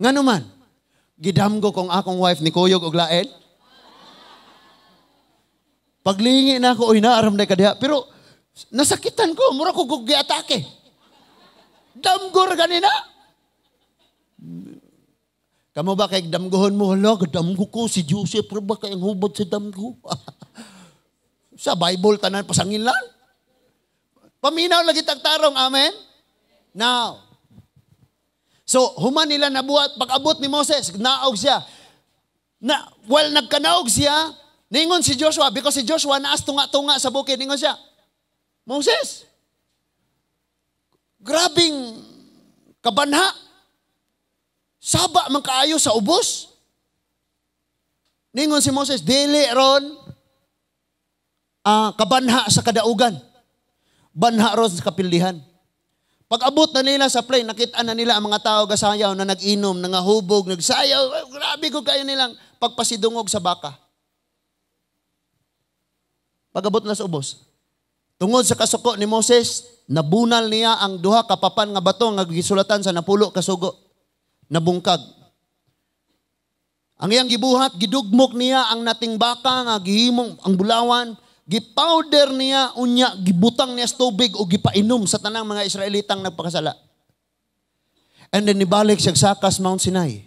Ngano man, gidamgo kong akong wife ni kuyog og lain. Paglingi na ako, uy, naaram na kadiha. Pero nasakitan ko, mura ko giatake. Damgo ra ganina. Kamo ba kay damgohon mo, hala, damgo ko si Joseph, pero ba kay ang hubot sa damgo? Sa Bible tanan pasangin lang. Paminaw lagi tagtarong, amen? Now, so human nila nabuhat, pag-abot ni Moses, naog siya. Na, while nagkanaog siya, ningon si Joshua, because si Joshua naas tunga-tunga sa bukid, ningon siya, "Moses, grabing kabanha, saba man kaayo sa ubos." Ningon si Moses, "Dili ron kabanha sa kadaugan. Banha ron sa kapildihan." Pag-abot na nila sa plain, nakita na nila ang mga tao gasayaw na nag-inom, nangahubog, nagsayaw. Grabe ko kayo nilang pagpasidungog sa baka. Pag-abot na sa ubos. Tungod sa kasuko ni Moses, nabunal niya ang duha ka papan nga bato nga gisulatan sa 10 ka sugo. Nabungkag. Ang iyang gibuhat, gidugmok niya ang nating baka nga gihimong ang bulawan, gipowder niya, unya, gibutang niya sa tubig o gipainom sa tanang mga Israelitang nagpakasala. And then nibalik siya sakas Mount Sinai.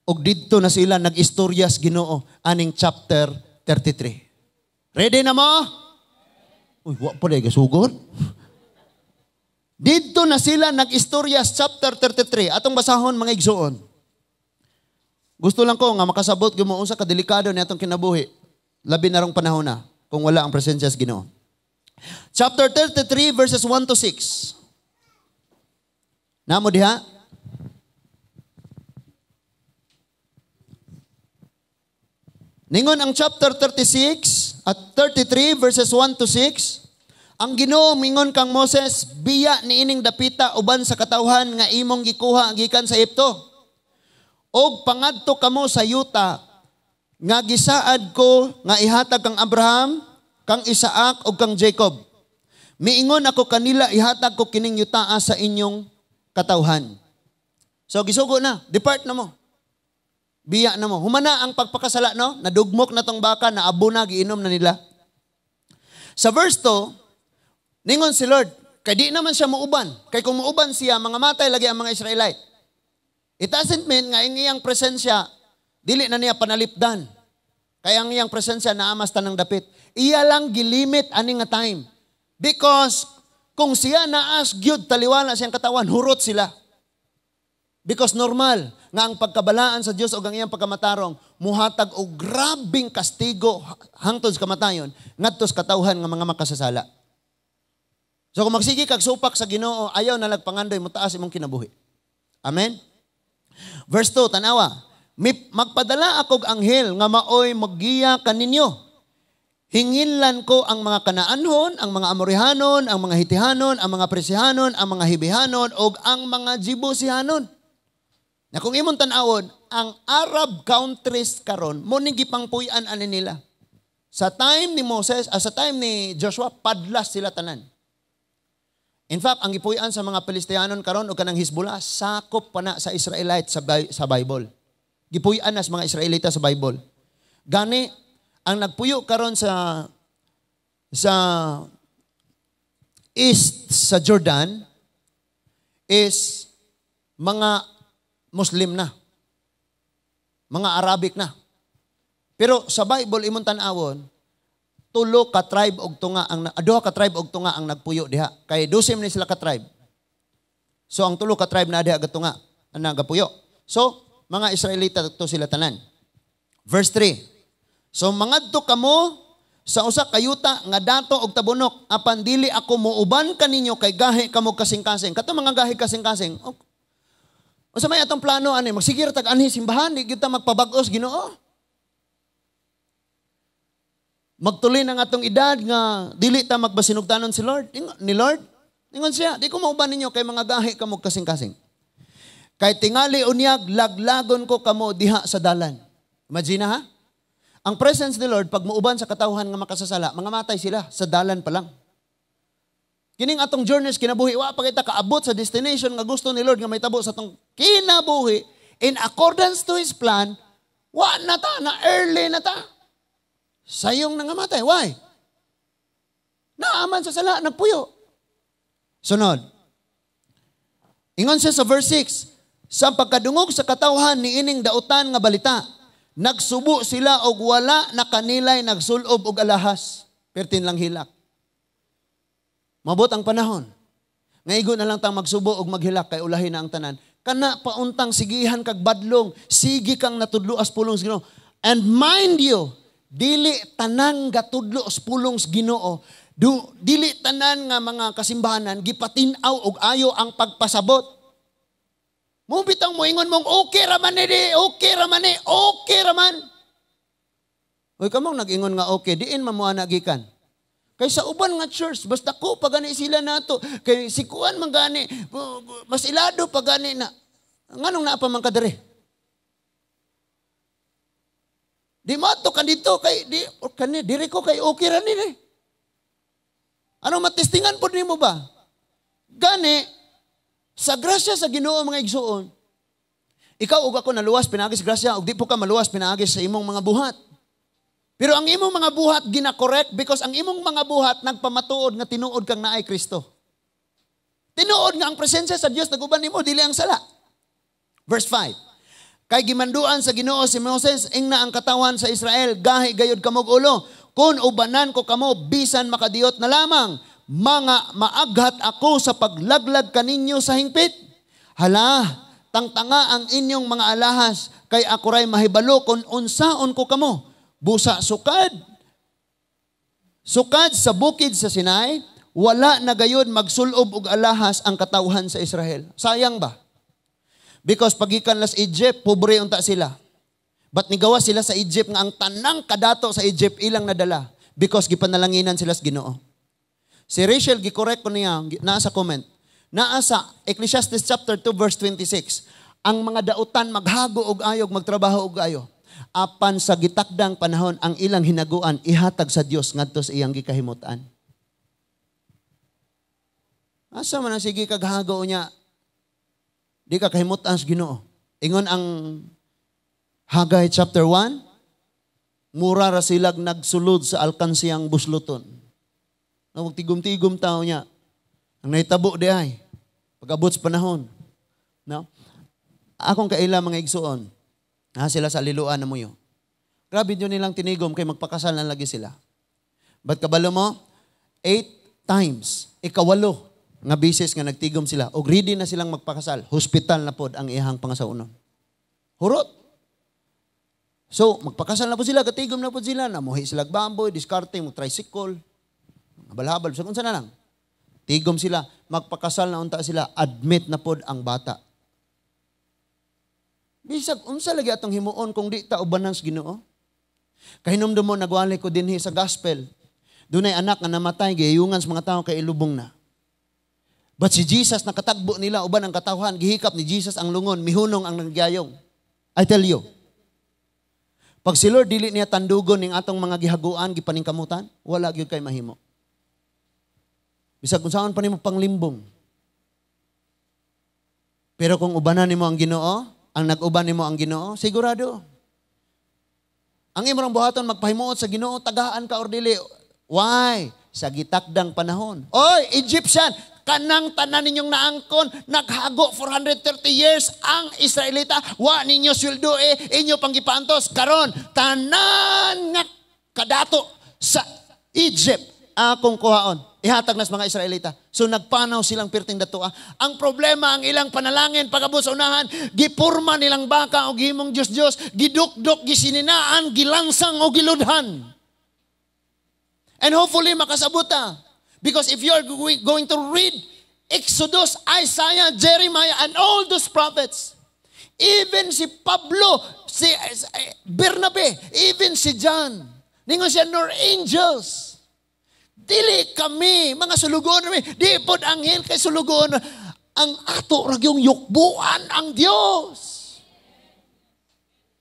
Og didto na sila nag-istorya sa Ginoo aning chapter 33. Ready na mo? Uy, wa pa dai gasugod. Didto na sila nag-istorya sa chapter 33. Atong basahon, mga igsuon. Gusto lang ko nga makasabot gyud mo unsa kadelikado ni atong kinabuhi. Labi na rong panahon na kung wala ang presensya sa Ginoo. Chapter 33 verses 1 to 6. Namo diha? Ningon ang chapter 36 at 33 verses 1 to 6, ang Ginoo mingon kang Moses, "Biya niining dapita uban sa katawhan nga imong gikuha gikan sa Ehipto. Og pangadto kamo sa yuta nga gisaad ko nga ihatag kang Abraham, kang Isaac ug kang Jacob. Miingon ako kanila, ihatag ko kining yutaa sa inyong katawhan." So gisugo na, depart na mo. Biya na mo. Humana ang pagpakasala, no? Nadugmok na tong baka, naabo na, giinom na nila. Sa verse 2, ningon si Lord, kay di naman siya muuban. Kay kung muuban siya, mga matay lagi ang mga Israelite. It doesn't mean nga ang iyang presensya, dili na niya panalipdan. Kaya ang iyang presensya naamas tanang dapit. Iya lang gilimit ani nga time. Because kung siya naas gyud taliwala siyang katawan, hurot sila. Because normal nga ang pagkabalaan sa Dios og ang iyang pagkamatarong muhatag og grabing kastigo hangtod sa kamatayon ngadto sa katawhan nga mga makasasala. So kung magsige kag supak sa Ginoo, ayaw na lagpangandoy mo taas imong kinabuhi. Amen. Verse 2, tanawa. "Magpadala akog anghel nga maoy maggiya kaninyo. Hinginlan ko ang mga Kanaanhon, ang mga Amorihanon, ang mga Hitihanon, ang mga Presihanon, ang mga Hibihanon, og ang mga Jebusihanon." Na kung imong tan-awon, ang Arab countries karon mo ning gipangpuy-an ani nila. Sa time ni Moses, sa time ni Joshua, padlas sila tanan. In fact, ang gipuy-an sa mga Pilistianon karon og kanang Hezbollah, sakop pa na sa Israelite sa Bible. Gipuy-an na sa mga Israelita sa Bible. Gani, ang nagpuyo karon sa east sa Jordan is mga Muslim na. Mga Arabic na. Pero sa Bible imong tan-awon, tulo ka tribe og tunga ang duha ka tribe og tunga ang nagpuyo diha. Kay 12 ni sila ka tribe. So ang tulo ka tribe na diha gatunga ang nagapuyo. So mga Israelita to sila tanan. Verse 3. "So mangadto kamo sa usa ka yuta nga dato og tabunok, apan dili ako muuban kaninyo kay gahi kamo kasing-kasing." Kato mga gahi kasing-kasing. Oh, unsa may atong plano ani? Magsigir tag anhi simbahan, di gyud ta magpabag-os Ginoo. Magtuli na nga atong edad nga dili ta magbasinugtanon si Lord. Ni Lord, ingon siya, "Di ko mauban ninyo kay mga gahi kamo kasing-kasing. Kay tingali unyag laglagon ko kamo diha sa dalan." Imagine ha? Ang presence ni Lord, pag muuban sa katawhan nga makasasala, mga matay sila sa dalan pa lang. Kining atong journeys kinabuhi, wa pa kita kaabot sa destination nga gusto ni Lord nga may tabo sa atong kinabuhi in accordance to His plan, wa na ta, na early na ta. Sayong nangamatay. Why? Naaman sa sala, nagpuyo. Sunod. Ingon siya sa verse 6, "Sa pagkadungog sa katawhan ni ining dautan nga balita, Nagsubo sila og wala na kanilay nagsulob og alahas. Pertin lang hilak. Mabot ang panahon nga igo na lang tang magsubo og maghilak kay ulahin na ang tanan. Kana pauntang sigihan kag badlong, sige kang natudlo as pulong sa Ginoo. And mind you, dili tanang gatudlo sa pulong sa Ginoo, dili tanan nga mga kasimbahanan gipatin-aw og ayo ang pagpasabot. Mo bitang moingon mong okay ra man ni, okay ra man ni, okay ra man. Uy, kamong nag-ingon nga okay, diin man mo ana gikan? Kay sa uban nga church, basta ko pa gani sila nato. Kay si kuan man gani, mas ilado pa gani na. Nganong naa pa man ka diri? Di mo ato ka dito kay di kani diri ko kay okay ra ni. Ano matestingan pod nimo ba? Gani sa grasya sa Ginoo, mga igsuon. Ikaw ug ako naluwas pinaagi sa grasya, ug di po ka maluwas pinaagi sa imong mga buhat. Pero ang imong mga buhat gina-correct because ang imong mga buhat nagpamatuod nga tinuod kang naay Kristo. Tinuod nga ang presensya sa Dios naguban nimo, dili ang sala. Verse 5. Kay gimanduan sa Ginoo si Moses, ingna ang katawan sa Israel, gahi gayud kamog ulo. Kung ubanan ko kamo, bisan makadiyot na lamang, mga maaghat ako sa paglaglag kaninyo sa hingpit. Hala, tangtanga ang inyong mga alahas, kay ako ray mahibalo kung unsaon ko kamo. Busa sukad. Sukad sa bukid sa Sinai, wala na gayud magsulob og alahas ang katawhan sa Israel. Sayang ba? Because pagikan las Egypt, pobre unta sila. But nigawa sila sa Egypt nga ang tanang kadato sa Egypt ilang nadala because gipanalanginan sila sa Ginoo. Si Rachel, gikorek ko niya, naa sa comment. Naa sa Ecclesiastes chapter 2 verse 26. Ang mga dautan maghago og ayog, magtrabaho og ayo. Apan sa gitakdang panahon ang ilang hinaguan ihatag sa Dios ngadto sa iyang gikahimutan. Asa man ang sige kag hago niya? Di ka kahimutan sa Ginoo. Ingon ang Haggai chapter 1, mura ra silag nagsulod sa alkansiyang busluton. No, tigom-tigom tao niya. Ang nahitabo di ay, pag-abot sa panahon. No? Akong kaila, mga igsuon, ha, sila sa liluan na muyo. Grabe yun nilang tinigom kay magpakasal na lagi sila. But kabalo mo, 8 times, 8 nga bisis nga nagtigom sila, og ready na silang magpakasal, hospital na pod ang ihang pangasaunon. Hurot. So, magpakasal na po sila, katigom na po sila, namuhi sila bamboy, diskarte, mo tricycle, habal-habal, so kung na lang. Tigom sila, magpakasal na unta sila, admit na pod ang bata. Bisag, unsa lagi atong himuon kung di ta ubanan sa Ginoo? Kahinumdum mo, nagwali ko dinhi sa gospel. Dunay anak nga namatay, gihiyungan sa mga tao kay ilubong na. But si Jesus, nakatagbo nila uban ang katawhan, gihikap ni Jesus ang lungon, mihunong ang nagyayong. I tell you, pag si Lord dili niya tandugon ning atong mga gihaguan, gipaningkamutan, wala gyud kay mahimo. Bisag kung saan pa nimo panglimbong. Pero kung ubanan nimo ang Ginoo, ang nag-uban nimo ang Ginoo, sigurado. Ang imong buhaton magpahimuot sa Ginoo, tagaan ka or dili. Why? Sa gitakdang panahon. Oy, Egyptian, kanang tanan ninyong naangkon, naghago 430 years ang Israelita, wa ninyo sweldo eh, inyo pang gipaantos. Karon, tanan nga kadato sa Egypt, akong kuhaon. Ihatag nas mga Israelita. So nagpanaw silang pirting datoa. Ang problema, ang ilang panalangin, pag-abot sa unahan, gipurma nilang baka o gihimong Diyos-Diyos, gidukdok, gisininaan, gilansang o giludhan. And hopefully makasabot ta. Because if you are going to read Exodus, Isaiah, Jeremiah, and all those prophets, even si Pablo, si Bernabe, even si John, ningon siya, nor angels. Dili kami, mga sulugoon kami, di pod anghel kay sulugoon. Ang ato ragyong yukbuan ang Dios.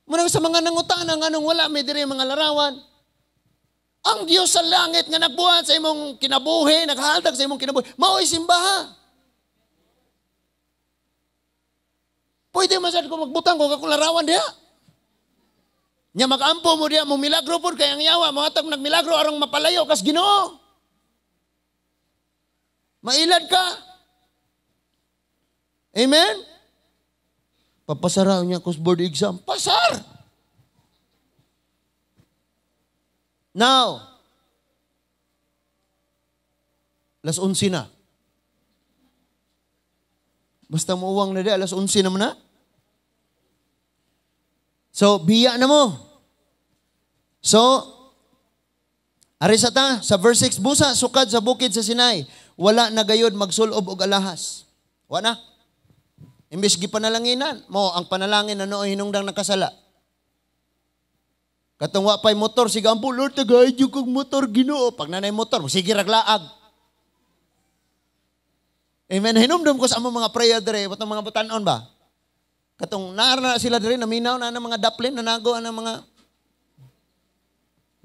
Muna sa mga nangutana, nganong wala may diri mga larawan. Ang Dios sa langit nga nagbuhat sa imong kinabuhi, naghaltag sa imong kinabuhi, mao'y simbaha. Pwede man sad ko magbutang ko akong larawan diha. Nya magampo mo diha, mo milagro pod kay ang yawa, mohatag nagmilagro arong mapalayo kas Ginoo. Mailad ka. Amen? Papasara niya ko sa board exam. Pasar! Now, 11:00 na. Basta muuwang na di, 11:00 naman na. So, biya na mo. So, ari sa ta, sa verse 6, busa, sukad sa bukid sa Sinai, wala na gayod magsulob og alahas. Wala na. Imbis gipanalanginan mo, ang panalangin na nooy hinungdang nakasala. Katong wa pay motor, sige ampo, "Lord, tagay kog motor, Ginoo." Pag nanay motor, sige raglaag. Amen. Hinumdum ko sa among mga prayer dere, batong mga batanon ba? Katong naar na sila dere, naminaw na ng mga daplin, nanago ang mga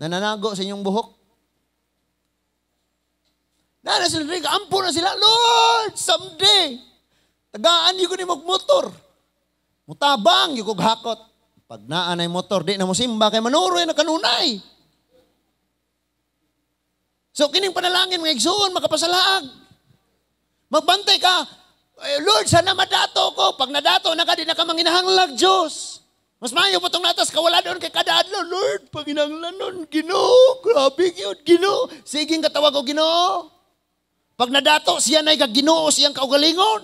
nananago sa inyong buhok. Na na sila dere, ampo na sila, "Lord, someday, tagaan gyud ko ni motor. Mutabang gyud kog hakot." Pag naa nay motor, di na mo simba kay manuroy na kanunay. So kining panalangin, mga igsuon, makapasalaag. Magbantay ka, "Eh, Lord, sana madato ko." Pag nadato na ka, di na ka manginahanglag Diyos. Mas maayo pa tong natas, kawala doon kay kada adlaw, "Lord, panginahanglan nun, Ginoo, grabe yun, Ginoo." Sige katawag ko, Ginoo. Pag nadato, siya na'y Ginoo siyang kaugalingon.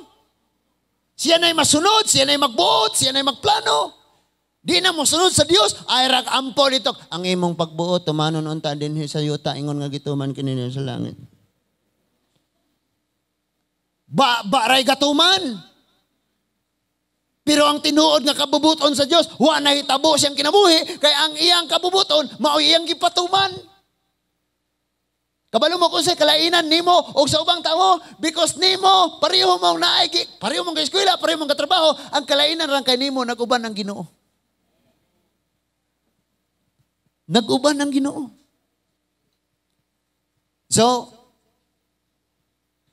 Siya na'y masunod, siya na'y magbuot, siya na'y magplano. Di na mo sunod sa Dios, ay rag ampo dito. "Ang imong pagbuot, tumanon unta din sa yuta, ingon nga gituman kini sa langit." Ba, ba ray gatuman. Pero ang tinuod nga kabubuton sa Dios, wa na hitabo siyang kinabuhi, kay ang iyang kabubuton, mao iyang gipatuman. Kabalo mo kung sa kalainan nimo o sa ubang tao, because nimo, pareho mong naay, pareho mong kaeskwela, pareho mong katrabaho, ang kalainan rang kay nimo, nag-uban ng Ginoo. Nag-uban ng Ginoo. So,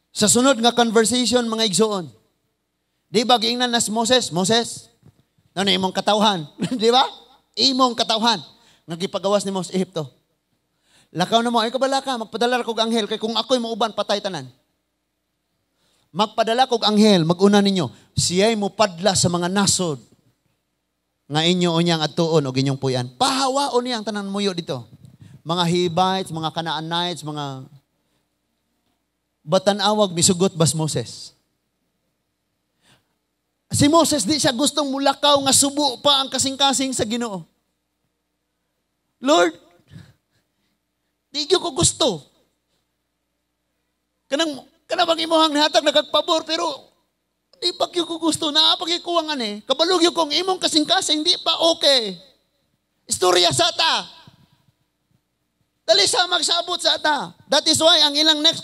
sa sunod nga conversation, mga igsoon, di ba giingnan na si Moses, "Moses, ano imong katawhan?" Di ba? Imong katawhan nga gipagawas nimo sa Ehipto. "Lakaw na mo, ay kabala ka, magpadala kog anghel, kay kung ako'y mauban, patay tanan. Magpadala kog anghel, maguna ninyo, siya'y mupadla sa mga nasod nga inyo unyang adtuon og inyong puyan. Pahawaon niya ang tanan muyo dito. Mga Hivites, mga Canaanites, mga." Batan-awag, misugot bas Moses. Si Moses, di siya gustong mulakaw nga subo pa ang kasing-kasing sa Ginoo. "Lord, di gyud ko gusto. Kanang bang imuhang nihatag nagpabor, pero di pa gyud ko gusto, naa pa gyud kuwangan eh. Kabalo gyud kong imong kasing-kasing di pa okay. Istorya sa ta. Dali sa magsabot sa ta." That is why ang ilang next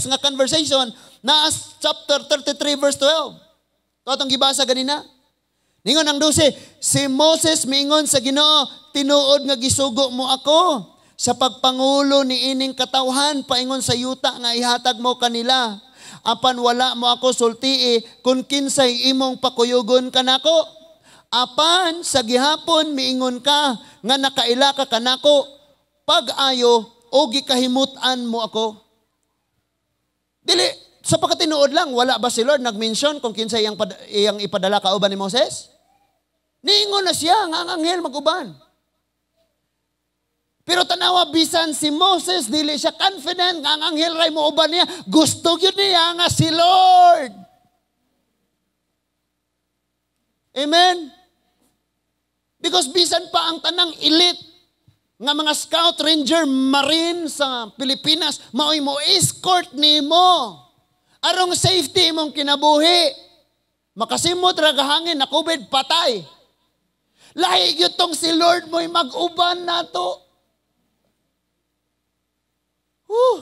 nga conversation naa chapter 33 verse 12. Ito atong gibasa ganina. Ningon ang 12, si Moses miingon sa Ginoo, "Tinuod nga gisugo mo ako sa pagpangulo ni ining katawhan paingon sa yuta nga ihatag mo kanila. Apan wala mo ako sultii kung kinsay imong pakuyugon kanako. Apan sa gihapon miingon ka nga nakaila ka kanako, pag-ayo o gikahimutan mo ako." Dili, sa pagkatinuod lang, wala ba si Lord nag-mention kung kinsay iyang ipadala kauban ni Moses? Niingon na siya nga ang anghel mag-uban. Pero tanawa, bisan si Moses, dili siya confident nga ang anghel ray mo uban niya. Gusto gyud niya nga si Lord. Amen? Because bisan pa ang tanang elite nga mga scout, ranger, marine sa Pilipinas, maoy mo escort nimo. Arong safety imong kinabuhi. Makasimot ra gahangin na COVID, patay. Lahi gyud tong si Lord mo'y mag-uban nato. Whew.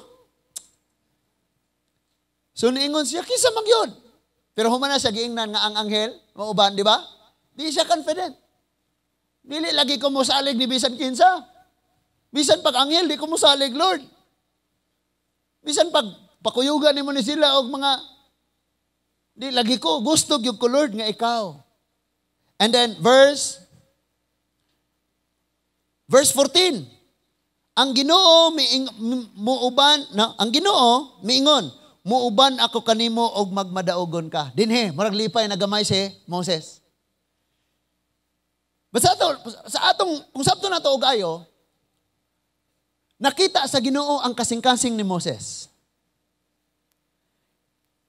So niingon siya, "Kinsa man gyud?" Pero human na siya giingnan nga ang anghel mauban, di ba? Di siya confident. Dili lagi ko mosalig ni bisan kinsa. Bisan pag anghel, di ko mosalig, Lord. Bisan pag pakuyugan nimo ni sila og mga di lagi ko gusto gyud ko, Lord, nga ikaw. And then verse 14. Ang Ginoo muuban na ang Ginoo miingon, "Muuban ako kanimo og magmadaugon ka." Dinhi murag lipay na gamay si Moses. Basta ato, sa atong kung sabto na to og ayo, Nakita sa Ginoo ang kasing-kasing ni Moses.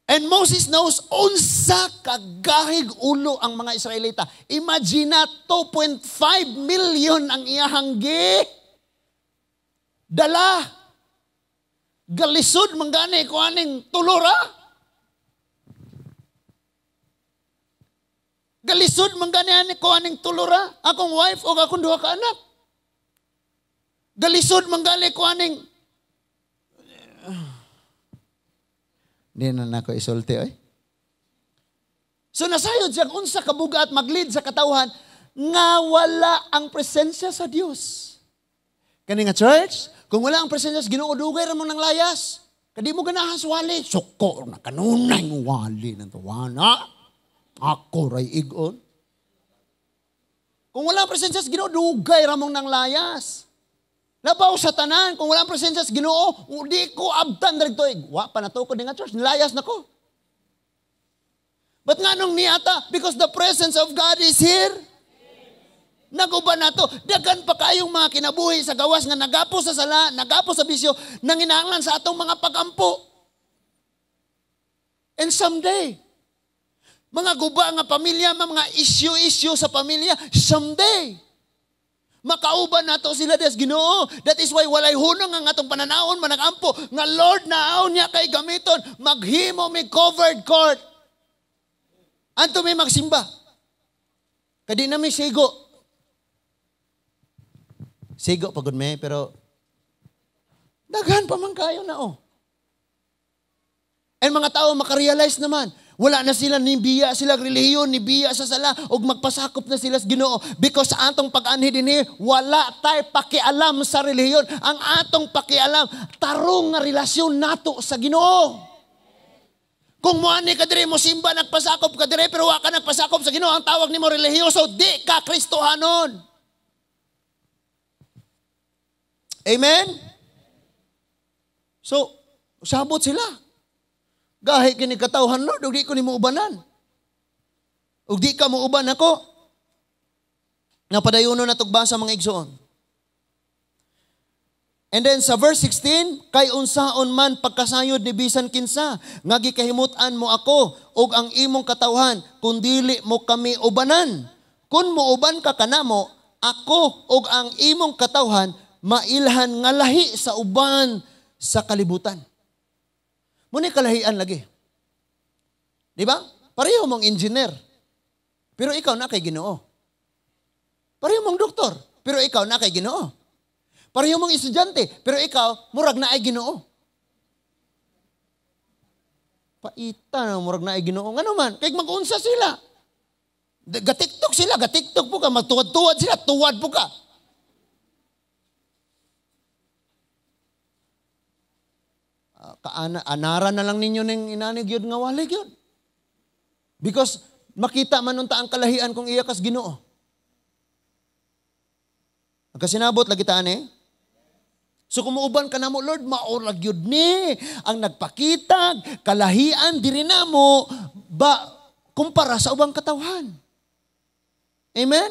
And Moses knows unsa kagahig ulo ang mga Israelita. Imagine na 2.5 million ang iyahang gi dala. Galisod man gani ko aning tulora. Galisod man gani ko aning tulora. Akong wife o akong duha ka anak. Galisod man gani ko aning. Di na nako isulti oy. So nasayod siya unsa kabugat maglid sa katawhan nga wala ang presensya sa Dios. Kani nga church, kung wala ang presensya sa Ginoo, dugay ra mo nang layas. Kadi mo ganahan sa wali. Suko na kanunay mo wali ng tuwana. Ako ray igon. Kung wala ang presensya sa Ginoo, dugay ra mong nang layas. Labaw sa tanan, kung wala ang presensya sa Ginoo, di ko abtan diri tuig. Wa pa natukod nga church, nilayas na ko. But nga nung niata? Because the presence of God is here. Naguban na to. Daghan pa kayong mga kinabuhi sa gawas nga nagapo sa sala, nagapo sa bisyo, nanginahanglan sa atong mga pagampo. And someday, mga guba nga pamilya, mga issue-issue sa pamilya, someday, makauban nato sila des Ginoo. That is why walay hunong ang atong pananawon managampo nga Lord naon niya kay gamiton maghimo mi covered court. Anto may magsimba. Kadi na mi sigo. Sigo pagod me pero daghan pa man kayo na oh. And mga tao makarealize naman, wala na sila, nibiya sila relihiyon, nibiya sa sala, og magpasakop na sila sa Ginoo. Because sa atong pag-anhi dinhi, wala tay pakialam sa relihiyon. Ang atong pakialam, tarong nga relasyon nato sa Ginoo. Kung muani ka diri mo simba, nagpasakop ka diri, pero wa ka nagpasakop sa Ginoo, ang tawag nimo relihiyoso, di ka Kristohanon. Amen? So, sabot sila. Gahi kini katawhan, Lord, ug di ko nimo ubanan. Ug di ka muuban ako. Napadayono na tugbasa mga igsoon. And then sa verse 16, kay unsaon man pagkasayod ni bisan kinsa, nga gikahimut-an mo ako ug ang imong katawhan, kun dili mo kami ubanan. Kun muuban ka kanamo, ako ug ang imong katawhan mailhan nga lahi sa uban sa kalibutan. Muna kalahian lagi. Di ba? Pareho mong engineer. Pero ikaw na kay Ginoo. Pareho mong doktor. Pero ikaw na kay Ginoo. Pareho mong estudyante. Pero ikaw, murag na ay Ginoo. Paita na murag na ay Ginoo. Ngano man? Kay mag-unsa sila. Gatiktok sila. Gatiktok po ka. Magtuwad-tuwad sila. Tuwad po ka. Kaana, anara na lang ninyo ning inanig yun nga wali yun. Because makita man unta ang kalahian kung iya kas Ginoo. Nagkasinabot lagi taan eh. So kumuuban ka na mo, Lord, maorag yun ni ang nagpakitag, kalahian diri na mo, ba, kumpara sa ubang katawhan. Amen?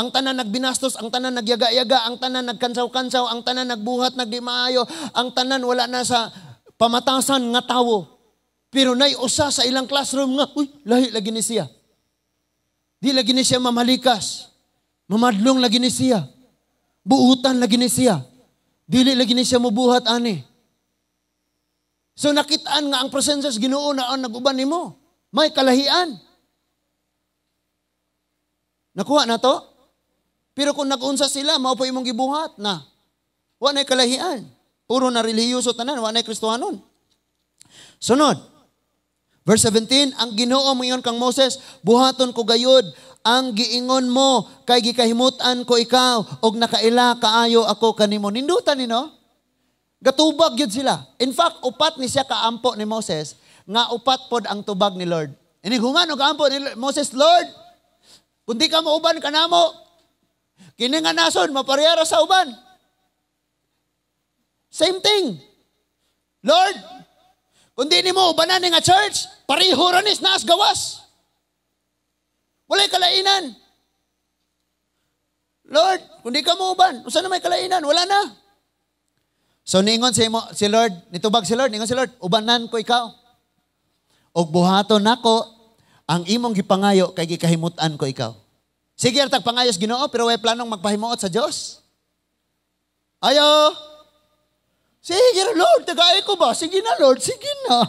Ang tanan nagbinastos, ang tanan nagyaga-yaga, ang tanan nagkansaw-kansaw, ang tanan nagbuhat, nagdimaayo, ang tanan wala na sa pamatasan nga tawo. Pero nay usa sa ilang classroom nga, uy, lahi lagi ni siya. Di lagi ni siya mamalikas. Mamadlong lagi ni siya. Buutan lagi ni siya. Dili lagi ni siya mubuhat ani. So nakitaan nga ang presensya sa Ginoo na ang nag-uban nimo. May kalahian. Nakuha na to? Pero kung nag-unsa sila, mao po imong gibuhat na. Wa na'y kalahian. Puro na relihiyoso tanan, wa na'y Kristohanon. Sunod. Verse 17, ang Ginoo moingon kang Moses, buhaton ko gayud ang giingon mo kay gikahimutan ko ikaw og nakaila kaayo ako kanimo. Nindutan ni no? Gatubag gyud sila. In fact, upat ni siya kaampo ni Moses nga upat pod ang tubag ni Lord. Ini human og kaampo ni Moses, Lord, kung di ka mauban kanamo, kini nga nason maparehara sa uban. Same thing. Lord, kung di nimo ubanan nga church, pareho ra ni naas gawas. Walay kalainan. Lord, kung di ka mo uban, usa na may kalainan, wala na. So niingon si, mo, si Lord, nitubag si Lord, niingon si Lord, "Ubanan ko ikaw. Og buhaton nako ang imong gipangayo kay gikahimutan ko ikaw." Sige tag pangayos Ginoo, pero way planong magpahimuot sa Dios. Ayo. Sige Lord, tagay ko ba? Sige na, Lord, sige na.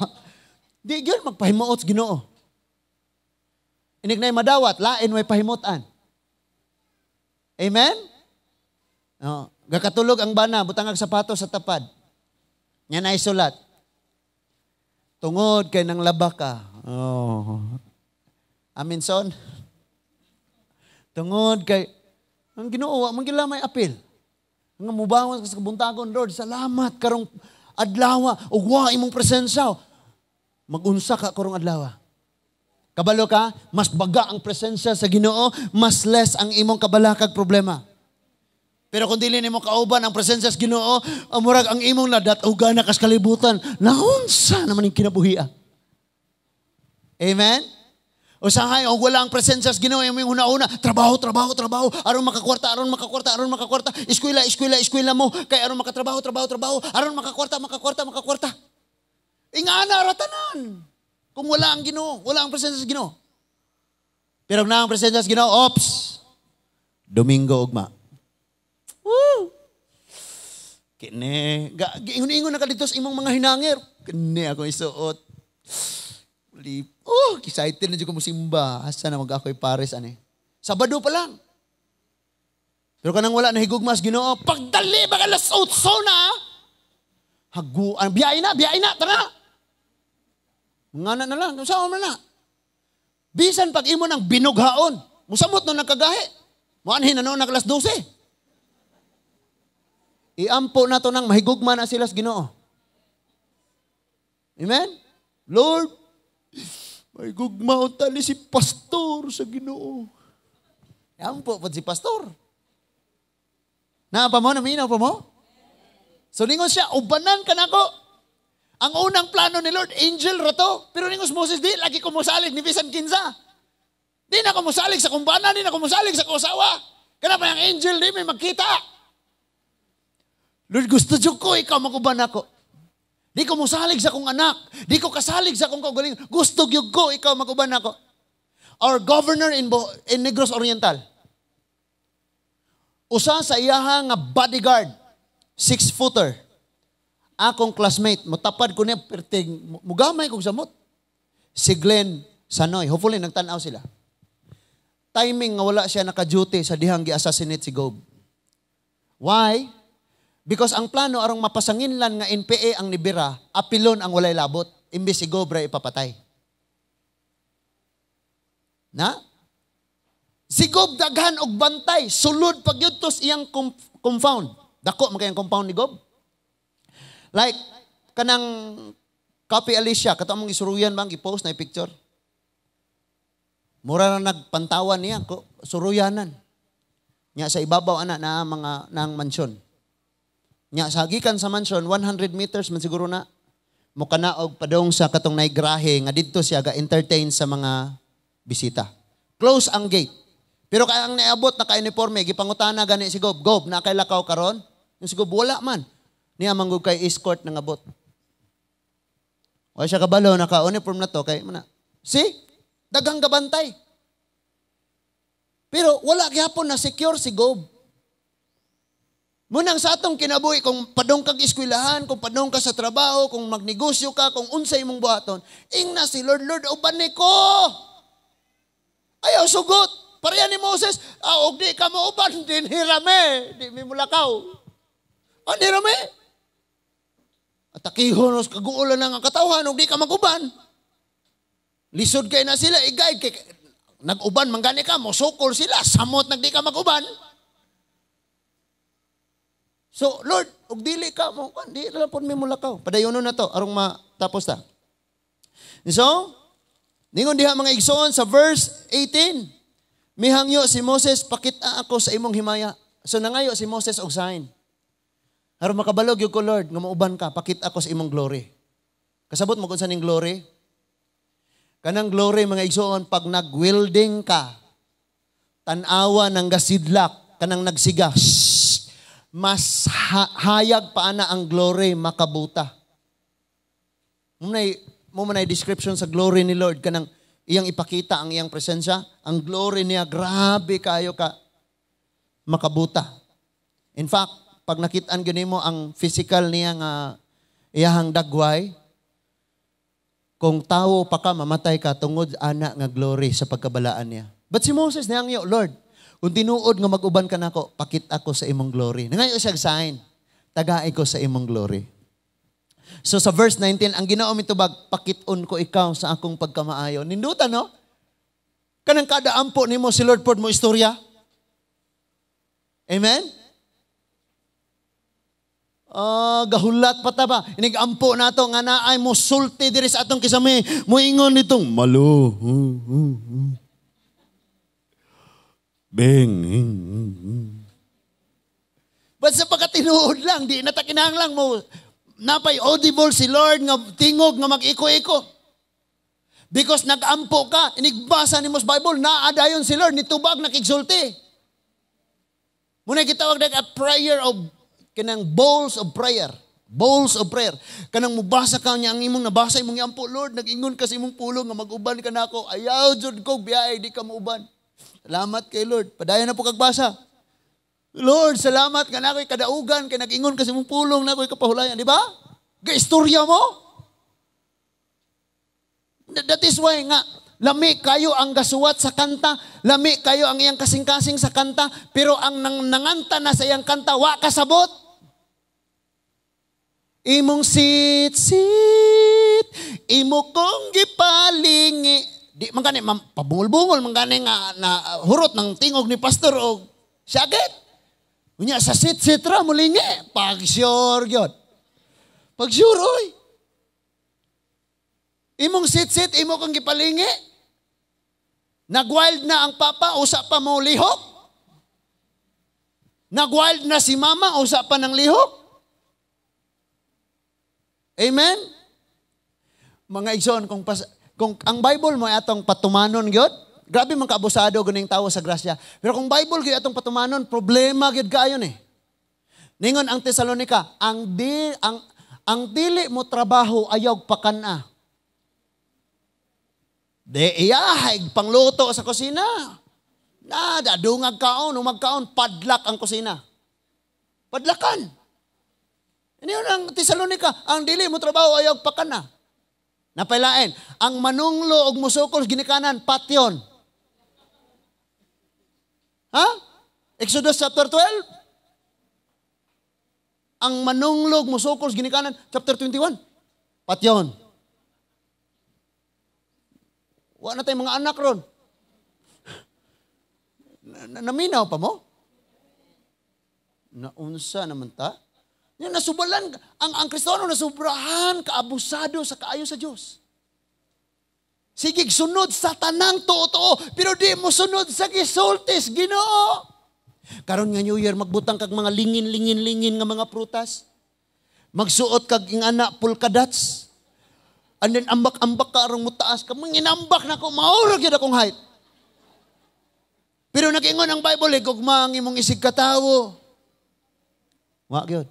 Di gyud magpahimuot sa Ginoo. Inig na'y madawat, lain way pahimutan. Amen? Oh, gakatulog ang bana, butang ang sapatos sa tapad. Nya na isulat. "Tungod kay nang laba ka." Oh. Amin son. Tungod kay ang Ginoo man gila may apil. Nga mubangon ka sa kabuntagon, "Lord, salamat karong adlaw ug wa imong presensya. Magunsa ka karong adlaw." Kabalo ka, mas baga ang presensya sa Ginoo, mas less ang imong kabalakag problema. Pero kung dili nimo kauban ang presensya sa Ginoo, murag ang imong nadat-ugan na kas kalibutan, naunsa naman yung kinabuhia. Amen? Usahay, og wala ang presensya sa Ginoo, imong una-una, trabaho, trabaho, trabaho, aron makakwarta, aron makakwarta, aron makakwarta, eskwela, eskwela, eskwela mo, kay aron makatrabaho, trabaho, trabaho, aron makakwarta, makakwarta, makakwarta. Ingana ra tanan. Kung wala ang Ginoo, wala ang presensya sa Ginoo. Pero kung naa ang presensya sa Ginoo, ops, Domingo ugma. Woo! Kini, giingon-ingon na ka dito sa imong mga hinangir. Kini ako isuot. Lip. Oh, excited na jud ko mosimba. Asa na mag ako'y pares ani. Sabado pa lang. Pero kanang wala na higugma sa Ginoo, pagdali ba alas 8 na? Haguan, biyahe na, tara. Ngana na lang, saan man na? Bisan pag imo nang binughaon, musamot no nagkagahi. Muanhin na noon nag alas 12. Iampo na to nang mahigugma na sila sa Ginoo. Amen? "Lord, mahigugma unta ni si pastor sa Ginoo." Iampo po si pastor. Naa pa mo, naminaw pa mo? So ningon siya, "Ubanan ka nako." Ang unang plano ni Lord, angel ra to. Pero ningon si Moses, "Di lagi ko mosalig ni bisan kinsa. Di na ko mosalig sa kumbana, di na ko mosalig sa kusawa. Kana pa yung angel, di may magkita. Lord, gusto jud ko ikaw maguban ako. Di ko mosalig sa akong anak. Di ko kasalig sa akong kaugalingon. Gusto gyud ko ikaw maguban ako." Our governor in Negros Oriental, usa sa iyaha nga bodyguard, 6-footer, akong classmate, mutapad ko niya, perting, mugamay kong samot. Si Glenn Sanoy. Hopefully, nagtanaw sila. Timing nga wala siya naka-duty sa dihang gi-assassinate si Gob. Why? Because ang plano arong mapasanginlan nga NPA ang nibira, apilon ang walay labot, imbes si Gob ra ipapatay. Na? Si Gob daghan og bantay, sulod pag yun iyang compound. Dako man kayang compound ni Gob. Like kanang Copy Alicia, kato among isuruyan bang i-post na i-picture. Mura na nagpantawan niya, ko, suruyanan. Nya sa ibabaw ana na mga nang mansyon. Nya sa gikan sa mansyon 100 meters man siguro na mukanaog padong sa katong naigrahe nga didto siya ga-entertain sa mga bisita. Close ang gate. Pero kaya ang niabot na ka-uniforme, gipangutana gani si Gob, "Gob, na kay lakaw karon?" Yung si Gob, "Wala man." Niya manggug kay escort nga abot. Wala siya kabalo, naka-uniform na to, kay mana. See? Daghang gabantay. Pero wala gyapon na secure si Gob. Munang sa atong kinabuhi, kung padong kag eskwelahan, kung padong ka sa trabaho, kung magnegosyo ka, kung unsay imong buhaton, ingna si Lord, "Lord, uban ni ko." Ayaw sugot. Pareha ni Moses, "Ah, og di ka mo uban, dinhi rame, di mi mulakaw." Ah, di rame. Atakihon os kaguolan na nga katawhan, og di ka maguban. Lisod kay na sila, igay, kay, nag-uban, manggani ka, mosukol sila, samot nagdi ka maguban. So, "Lord, og dili ka mo, di lang po mi mulakaw." Padayonon na to, arong matapos ta. So, ningon diha, mga igsoon, sa verse 18, mihangyo si Moses, "Pakita ako sa imong himaya." So nangayo si Moses og sign. "Aron makabalog gyud ko, Lord, nga mauban ka, pakita ako sa imong glory." Kasabot mo kung sa ning glory? Kanang glory, mga igsoon, pag nag-welding ka, tan-awa ng gasidlak, kanang nagsiga, shh, Mas hayag pa ana ang glory makabuta. Mo man description sa glory ni Lord kanang iyang ipakita ang iyang presensya, ang glory niya grabe kayo ka makabuta. In fact, pag nakitaan gyud nimo ang physical niya nga iyahang dagway, kung tawo pa ka, mamatay ka tungod ana nga glory sa pagkabalaan niya. But si Moses nangyo, "Lord, kung tinuod nga mag-uban ka nako, pakita ko sa imong glory." Nangayo siya sign, "Tagai ko sa imong glory." So sa verse 19, ang Ginoo mitubag, "Pakit-on ko ikaw sa akong pagkamaayo." Ninduta, no? Kanang kada ampo nimo si Lord pod mo istorya. Amen? Ah, gahulat pa ta ba? Inig-ampo nato nga naay mo sulti diri sa atong kisame. Moingon nitong malo. Beng. But sa pagkatinuod lang, di na ta kinahanglan mo napay audible si Lord nga tingog nga mag-iko-iko. Because nag-ampo ka, inigbasa nimo sa Bible, naa dayon si Lord, nitubag nakigsulti. Muna gitawag na a prayer of kanang bowls of prayer. Bowls of prayer. Kanang mubasa ka niya ang imong nabasa imong iampo, "Lord, nag-ingon ka sa imong pulong nga mag-uban ka nako. Ayaw jud ko biyahe di ka muuban." Salamat kay Lord. Padayon na po kagbasa. "Lord, salamat nga nako'y kadaugan kay nag-ingon ka sa imong pulong nako'y kapahulayan," di ba? Ga-istorya mo. That is why nga lami kayo ang gasuwat sa kanta, lami kayo ang iyang kasing-kasing sa kanta, pero ang nanganta na sa iyang kanta, wa kasabot. Imong sit-sit, imo kong gipalingi. Di man gani pabungol-bungol man gani nga na hurot ng tingog ni pastor og syagit. Unya sa sit-sit ra mulingi, pag sure gyud. Pag sure oy. Imong sit-sit, imo kong gipalingi. Nag-wild na ang papa, usa pa mo lihok. Nag-wild na si mama, usa pa ng lihok. Amen? Mga igsoon, kung ang Bible mo ay atong patumanon gyud, grabe man kaabusado guning tawo sa grasya. Pero kung Bible gyud atong patumanon, problema gyud kaayo ni. Ningon ang Tesalonica, ang dili mo trabaho ayaw pakana. Di iyahay pangluto sa kusina. Na, dadungag kaon, umagkaon, padlak ang kusina. Padlakan. Ini yun ang Tesalonica, ang dili mo trabaho ayaw pakana. Napailain, ang manunglo og musukol ginikanan, patyon. Ha? Exodus chapter 12. Ang manunglog musukol ginikanan, chapter 21. Patyon. Wa na tayong mga anak ron. Naminaw pa mo? Naunsa naman ta? Yan, nasubalan, ang Kristiyano nasubrahan, kaabusado sa kaayo sa Diyos. Sige, sunod sa tanang tuo-tuo, pero di mo sunod sa gisultis, Ginoo. Karon nga New Year, magbutang kag mga lingin-lingin-lingin nga mga prutas. Magsuot kag ingana polka dots. And then ambak-ambak ka arong mutaas ka. Manginambak na ko, maurag yun akong height. Pero nag-ingon ang Bible, eh, gugma ang imong isig katawo. Wa gyud.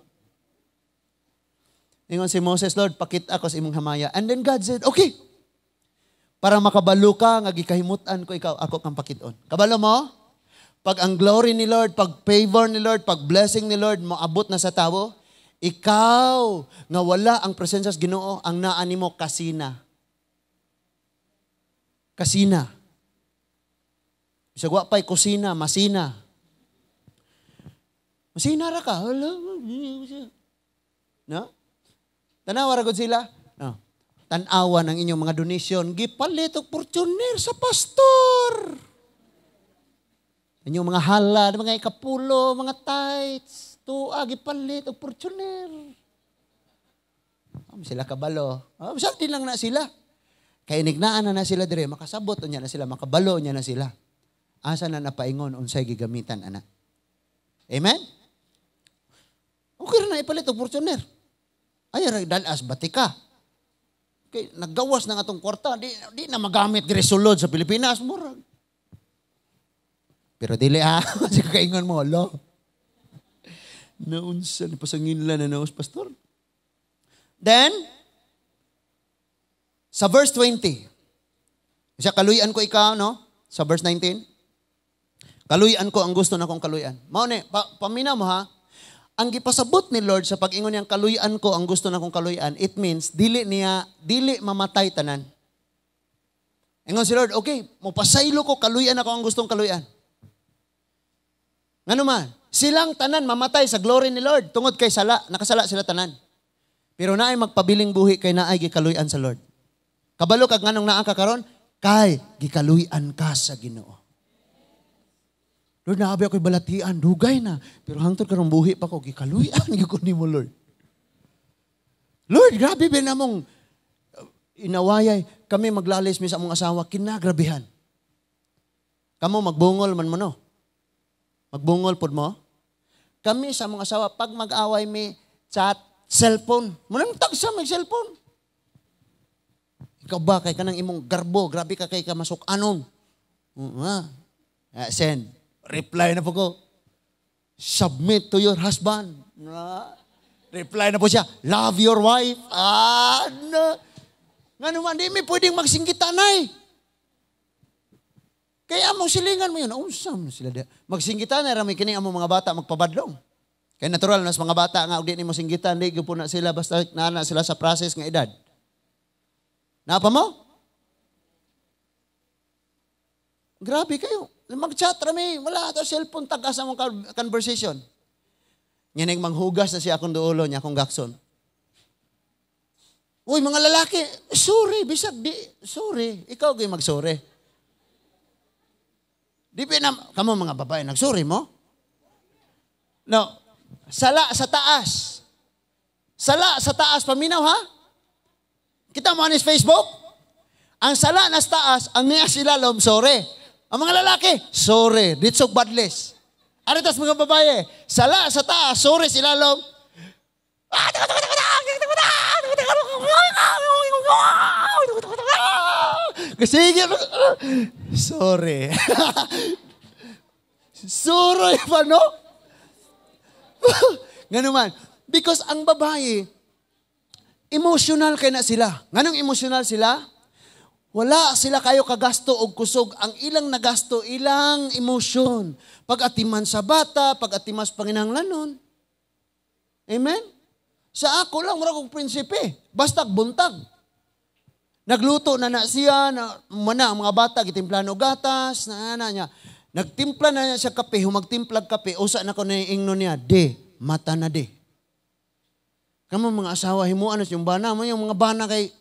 Ingon si Moses, "Lord, pakita ko sa imong hamaya." And then God said, "Okay. Para makabalo ka, nga gikahimutan ko ikaw, ako kang pakiton." Kabalo mo? Pag ang glory ni Lord, pag favor ni Lord, pag blessing ni Lord, moabot na sa tawo, ikaw, nga wala ang presensya sa Ginoo, ang naa nimo kasina. Kasina. Bisag wa pa'y kusina, masina. Masina ra ka. Hala. No? Tanawa ra gud sila. No. Tan-awa ng inyong mga donation, gipalit og Fortuner sa pastor. Inyong mga halad, mga ikapulo, mga tithes, tuwa, gipalit og Fortuner. Oh, sila kabalo. Oh, sa din lang na sila. Kay inignaan na na sila dire, makasabot unya na sila, makabalo unya na sila. Asa na napaingon unsay gigamitan ana. Amen? Okay ra na ipalit og Fortuner. Ay, ra dalas batika. Kay naggawas na nga atong kwarta, di na magamit diri sulod sa Pilipinas murag. Pero dili ha, kasi kaingon mo, alo. Naunsa ni pasanginlan na naos, pastor. Then, sa verse 20, siya, kaluyan ko ikaw, no? Sa verse 19, kaluyan ko ang gusto na kong kaluyan. Mao ni, paminaw mo ha, ang gipasabot ni Lord sa pag-ingon niyang kaluyan ko ang gusto na kong kaluyan, it means, dili niya, dili mamatay tanan. Ingon si Lord, okay, mopasaylo ko, kaluyan ako ang gustong kaluyan. Ngano man, silang tanan mamatay sa glory ni Lord tungod kay sala, nakasala sila tanan. Pero naay magpabiling buhi kay naay gikaluyan sa Lord. Kabalo kag nganong naa ka karon, kay gikaluyan ka sa Ginoo. Lord, naabi ako'y balatian, dugay na. Pero hangtod karong buhi pa ko, gikaluyan gyud ko nimo, Lord. Lord, grabe ba namong inawayay. Kami maglalis mi sa among asawa, kinagrabihan. Kamo magbungol man mo, no? Magbungol pod mo? Kami sa among asawa, pag mag-away mi, chat, cellphone. Munang tagsa may cellphone. Ikaw ba, kay kanang imong garbo, grabe ka kay ka masuk anon. Send. Reply na po ko. Submit to your husband. Reply na po siya. Love your wife. No. Nga naman, di mi pwedeng magsinggitanay. Kaya among silingan mo yun, unsa man sila di. Magsinggitanay ra may kini among mga bata magpabadlong. Kaya natural nas mga bata nga og di nimo singgitan, di gyud po na sila basta naa sila sa process nga edad. Naa pa mo? Grabe kayo. Mag-chat rami, wala ato cellphone tagas among conversation. Nyaning manghugas na siya akong duolo niya akong gakson. Uy, mga lalaki, sorry, bisag di, sorry. Ikaw gyud magsorry. Di ba na, kamo mga babae, nagsorry mo? No. Sala sa taas. Sala sa taas, paminaw ha? Kita mo anis Facebook? Ang sala na sa taas, ang niya sila lom, sorry. Ang mga lalaki, sorry, ditsog badless. Ano tas mga babae? Sala sa taas, sorry sila lom. Sige, sorry. Sorry pa, no? Ganun man. Because ang babae, emotional kay na sila. Nganong emotional sila? Wala sila kayo kagasto og kusog. Ang ilang nagasto, ilang emosyon. Pag-atiman sa bata, pag-atiman sa panginahanglanon. Amen? Sa ako lang, mura kong prinsipe. Basta buntag. Nagluto na na siya, na, mana, ang mga bata, gitimplahan og gatas, na, na niya. Nagtimpla na niya siya kape, humagtimplag kape, usa na ko na ingno niya, de, mata na de. Kamo mga asawa, himuan na siyang bana, mo yung mga bana kay,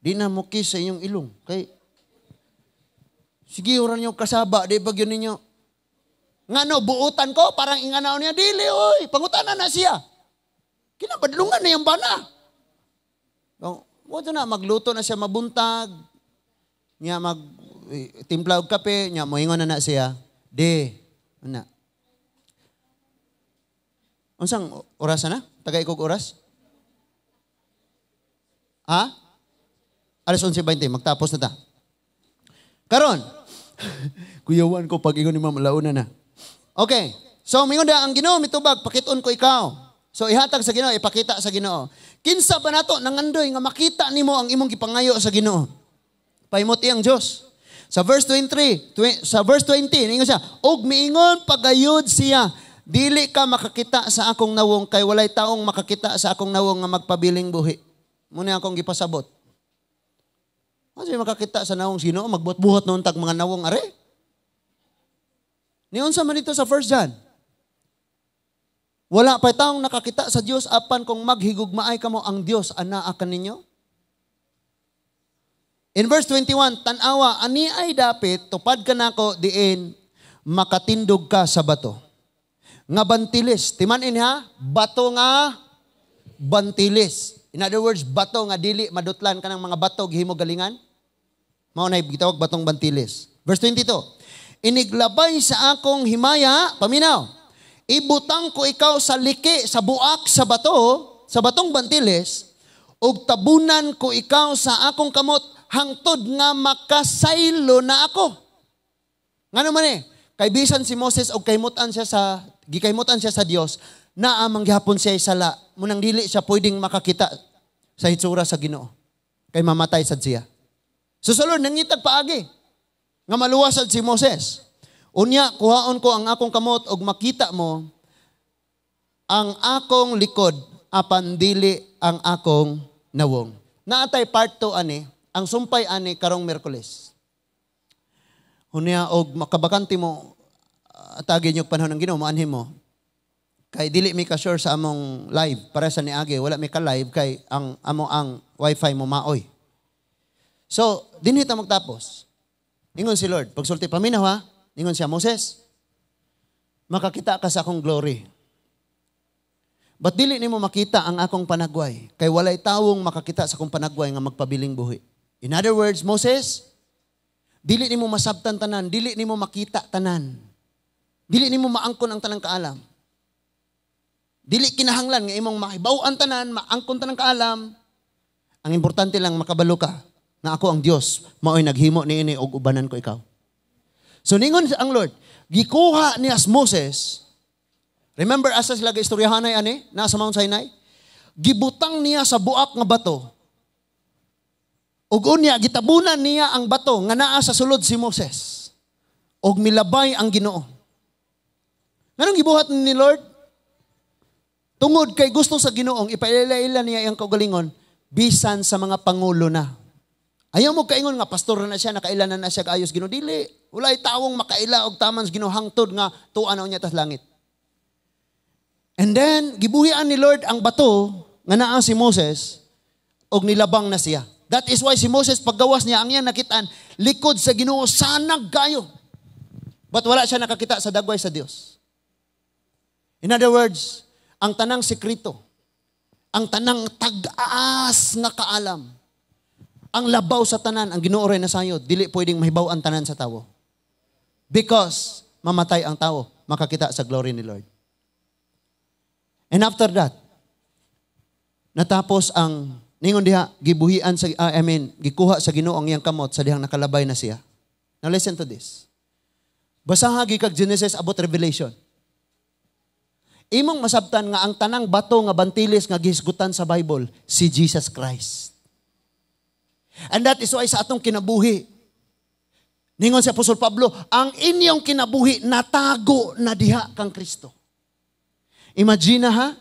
di na mo kiss sa inyong ilong. Kay, sige, oran niyo kasaba, di ba yun ninyo? Ngano, buutan ko, parang inganaw niya, dili, oy, pangutana na siya. Kinabadlungan na yung bana. So, mo na, magluto na siya mabuntag, niya mag, timpla og kape, niya, moingon na na siya, de, ana. Unsang oras na? Tagay kog oras? Ha? Alas 11:20, magtapos na ta. Karon, kuyawan ko pag ingon ni Ma'am, alauna na. Okay, so mingon da, ang Ginoo mitubag, pakiton ko ikaw. So ihatag sa Ginoo, ipakita sa Ginoo. Kinsa ba nato nangandoy nga makita nimo ang imong gipangayo sa Ginoo? Pahimuti ang Dios. Sa verse 23, sa verse 20, ningon siya, og miingon pagayod siya, dili ka makakita sa akong nawong kay walay taong makakita sa akong nawong nga magpabiling buhi. Muna akong gipasabot. Ano makakita sa nawong sino? Magbuhat-buhat noon tag mga nawong are. Niyon sa man dito sa 1 John. Wala pa taong nakakita sa Dios apan kung maghigugmaay kamo ang Dios anaa kaninyo. In verse 21, tan-awa ani ay dapit tupad kanako diin makatindog ka sa bato. Nga bantilis, timan-in ha, bato nga bantilis. In other words, bato nga dili madutlan kanang mga bato gihimo galingan. Mao na gitawag batong bantilis. Verse 22, iniglabay sa akong himaya, paminaw, ibutang ko ikaw sa liki, sa buak, sa bato, sa batong bantilis, ug tabunan ko ikaw sa akong kamot, hangtod nga makasaylo na ako. Ngano man eh? Kay bisan si Moses og kahimutan siya sa gikahimutan siya sa Dios, naa man gihapon siya sala, munang dili siya pwedeng makakita sa hitsura sa Ginoo. Kay mamatay sad siya. So sa Lord nangitag paagi nga maluwas sad si Moses. Unya kuhaon ko ang akong kamot og makita mo ang akong likod apan dili ang akong nawong. Naatay part 2 ani, ang sumpay ani karong Miyerkules. Unya og makabakante mo, atagi niyo panahon ng Ginoo, moanhi mo. Kay dili mi ka sure sa among live para sa niagi wala mi ka live kay ang amo ang wifi mo maoy. So, dinhi ta magtapos. Ingon si Lord, pagsulti paminaw ha, ingon siya, "Moses, makakita ka sa akong glory. But dili nimo makita ang akong panagway, kay walay tawong makakita sa akong panagway nga magpabiling buhi." In other words, Moses, dili nimo masabtan tanan, dili nimo makita tanan. Dili nimo maangkon ang tanang kaalam. Dili kinahanglan nga imong mahibaw-an tanan, maangkon tanang kaalam. Ang importante lang makabalo ka nga ako ang Dios, maoy naghimo niini og ubanan ko ikaw. So ningon ang Lord, gikuha niya si Moses. Remember asa sila istoryahanay ani na sa Mount Sinai? Gibutang niya sa buak nga bato. Ug unya gitabunan niya ang bato nga naa sa sulod si Moses. Og milabay ang Ginoo. Nganong gibuhat ni Lord? Tungod kay gusto sa Ginoong ipaila-ila niya iyang kaugalingon bisan sa mga pangulo na. Ayaw mo kaingon nga pastor na siya, nakaila na na siya kaayos Ginoo. Dili. Walay tawong makaila og taman sa Ginoo hangtod nga tuan na niya tas langit. And then gibuhian ni Lord ang bato nga naa si Moses og nilabang na siya. That is why si Moses paggawas niya ang iyang nakitaan likod sa Ginoo sanag kayo. But wala siya nakakita sa dagway sa Dios. In other words, ang tanang sekreto, ang tanang tag-aas nga kaalam, ang labaw sa tanan, ang Ginoo ray nasayod, dili pwedeng mahibaw ang tanan sa tawo. Because mamatay ang tao, makakita sa glory ni Lord. And after that, natapos ang ningon diha, gibuhian sa I mean, gikuha sa Ginoo ang iyang kamot sa dihang nakalabay na siya. Now listen to this. Basaha kag Genesis abot Revelation. Imong masabtan nga ang tanang bato nga bantilis nga gihisgutan sa Bible, si Jesus Christ. And that is why sa atong kinabuhi, ningon si Apostol Pablo, ang inyong kinabuhi natago na diha kang Kristo. Imagine ha,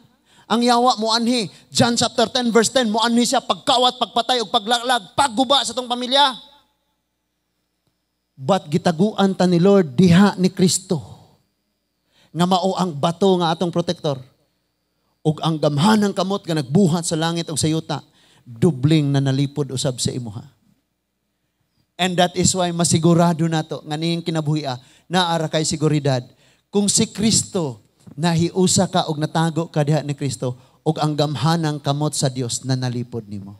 ang yawa mo anhi, John chapter 10 verse 10, mo anhi siya pagkawat, pagpatay ug paglaglag, pagguba sa atong pamilya. But gitaguan ta ni Lord diha ni Kristo nga mao ang bato nga atong protector. Ug ang gamhanang kamot nga nagbuhat sa langit ug sa yuta, dubling na nalipod usab sa imuha. And that is why masigurado nato nga ning kinabuhi naara kay seguridad kung si Kristo nahiusa ka og natago ka diha ni Kristo ug ang gamhanang kamot sa Dios na nalipod nimo.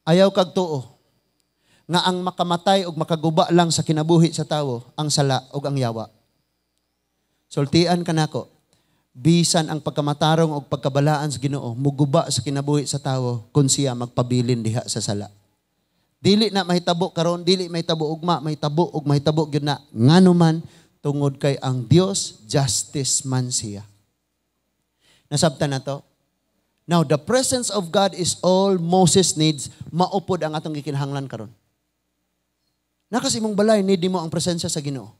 Ayaw kag tuo nga ang makamatay ug makaguba lang sa kinabuhi sa tawo ang sala ug ang yawa. Sultian ka nako, bisan ang pagkamatarong og pagkabalaan sa Ginoo muguba sa kinabuhi sa tawo kung siya magpabilin diha sa sala. Dili na mahitabo karon, dili mahitabo ugma, mahitabo ug mahitabo gyud na ngano man tungod kay ang Dios justice man siya. Nasabtan na to? Now, the presence of God is all Moses needs, maupod ang atong gikinahanglan karon. Nakas imong balay, need mo ang presensya sa Ginoo.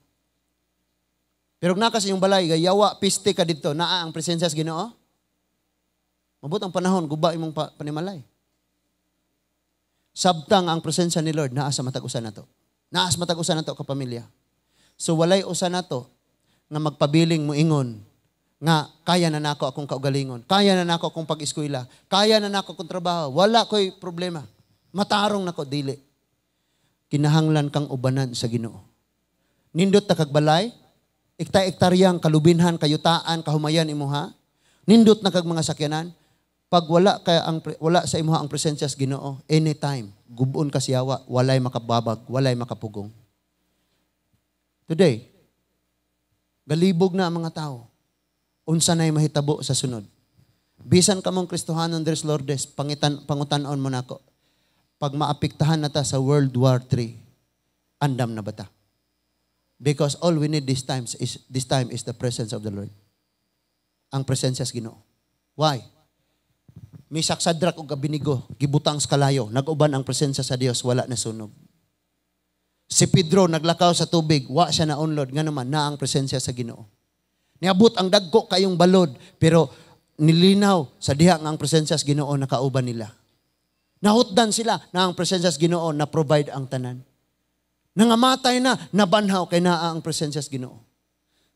Pero kung nakas imong balay, gayawa, piste ka dito, naa ang presensya sa Ginoo? Mabot ang panahon, guba imong panimalay. Sabtang ang presensya ni Lord, naa sa matag usa nato. Naa sa matag usa nato kapamilya. So walay usa nato nga magpabiling moingon nga kaya na nako akong kaugalingon, kaya na nako akong pag-eskwela, kaya na nako akong trabaho, wala ko'y problema. Matarong nako dili. Kinahanglan kang ubanan sa Ginoo. Nindot ta kag balay, ekta-ektaryang kalubinhan, kayutaan, kahumayan imuha. Nindot na kag mga sakyanan. Pag wala sa imuha ang presensya sa Ginoo, anytime gubon ka siyawa, walay makababag, walay makapugong. Today, galibog na ang mga tao. Unsa na'y mahitabo sa sunod? Bisan ka mong Kristohanon dres Lourdes, pangutan-on mo nako. Pag maapektahan na ta sa World War III, andam na ba ta? Because all we need this time is the presence of the Lord. Ang presensya sa Ginoo. Why? Meshach, Shadrach ug Abednego gibutang sa kalayo, nag-uban ang presensya sa Dios, wala nasunog. Si Pedro naglakaw sa tubig, wa siya naunlod, nga naman na ang presensya sa Ginoo. Niabot ang dagko kayong balod, pero nilinaw sa diha nga ang presensya sa Ginoo nakauban nila. Nahutdan sila na ang presensya sa Ginoo na provide ang tanan. Nangamatay na, nabanhaw kay naa ang presensya sa Ginoo.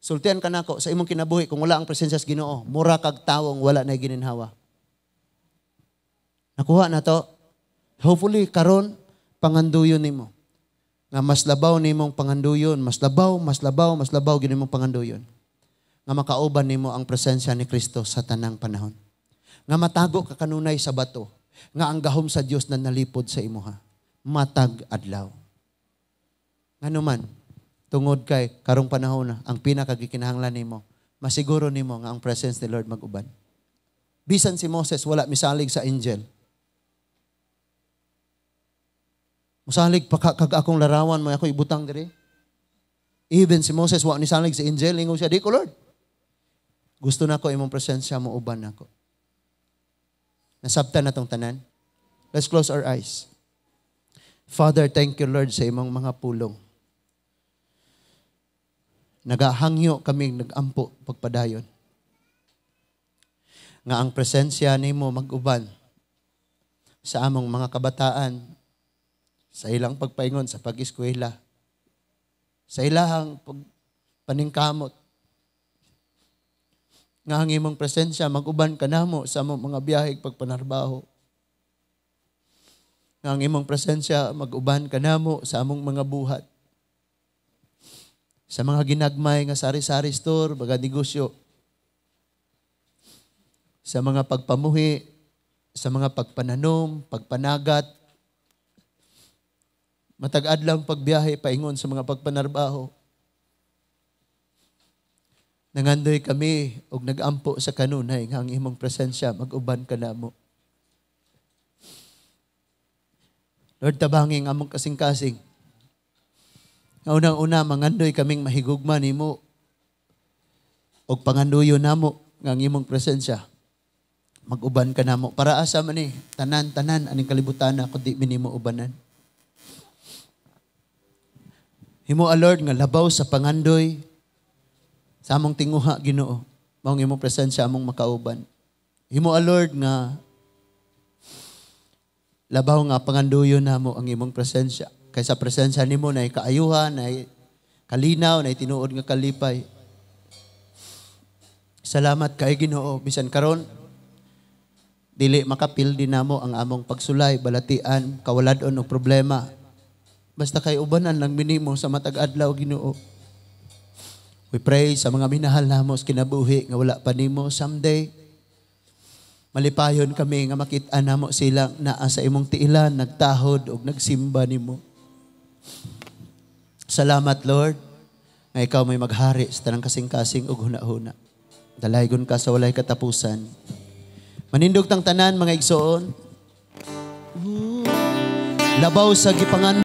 Sultian ka nako sa imong kinabuhi, kung wala ang presensya sa Ginoo, mura kag tawong wala na gininhawa. Nakuha na to. Hopefully karon panganduyon nimo. Nga mas labaw nimong panganduyon, mas labaw, mas labaw, mas labaw gyud nimong panganduyon. Nga makauban nimo ang presensya ni Kristo sa tanang panahon. Nga matago ka kanunay sa bato, nga ang gahom sa Dios na nalipod sa imuha. Matag adlaw. Ngano man, tungod kay karong panahon na ang pinakagikinahanglan nimo, masiguro nimo nga ang presence ni Lord mag-uban. Bisan si Moses wala misalig sa angel. Musalig pa kag akong larawan mo ako ibutang diri. Even si Moses wa nisalig sa angel, ingon siya, "Di ko, Lord. Gusto na ko imong presensya mo uban nako." Nasabtan na tong tanan. Let's close our eyes. Father, thank you, Lord, sa imong mga pulong. Nagahangyo kami, nagampo pagpadayon. Nga ang presensya nimo mag-uban sa among mga kabataan, sa ilang pagpaingon sa pag-eskwela, sa ilahang paningkamot. Nga ang imong presensya mag-uban kanamo sa among mga biyahe pagpanarbaho. Nga ang imong presensya mag-uban kanamo sa among mga buhat. Sa mga ginagmay nga sari-sari store, mga negosyo. Sa mga pagpamuhi, sa mga pagpananom, pagpanagat, matag adlaw pagbiyahe paingon sa mga pagpanarbaho. Nangandoy kami og nagampo sa kanunay nga ang imong presensya mag-uban kanamo. Lord, tabangi ang among kasing-kasing. Nga unang-una, mangandoy kaming mahigugma nimo og panganduyo namo nga ang imong presensya mag-uban kanamo. Para asa man ni tanan-tanan aning kalibutan na kundi minimo ubanan. Himo, Lord, nga labaw sa pangandoy sa among tinguha, Ginoo, maong imong presensya among makauban. Himo, Lord, nga labaw nga panganduyon namo ang imong presensya. Kaysa presensya nimo nay kaayuhan, nay kalinaw, nay tinuod nga kalipay. Salamat kay Ginoo bisan karon dili makapildi namo ang among pagsulay, balatian, kawalad-on og problema. Basta kay ubanan lang minimo sa matag adlaw, Ginoo. We pray sa mga minahal namo sa kinabuhi nga wala pa nimo, someday malipayon kami nga makit-an namo silang naa sa imong tiilan, nagtahod og nagsimba nimo. Salamat, Lord, nga ikaw may maghari sa tanang kasing-kasing ug hunahuna. Dalaygon ka sa walay katapusan. Manindog tang tanan, mga igsoon. Labaw sa gipangan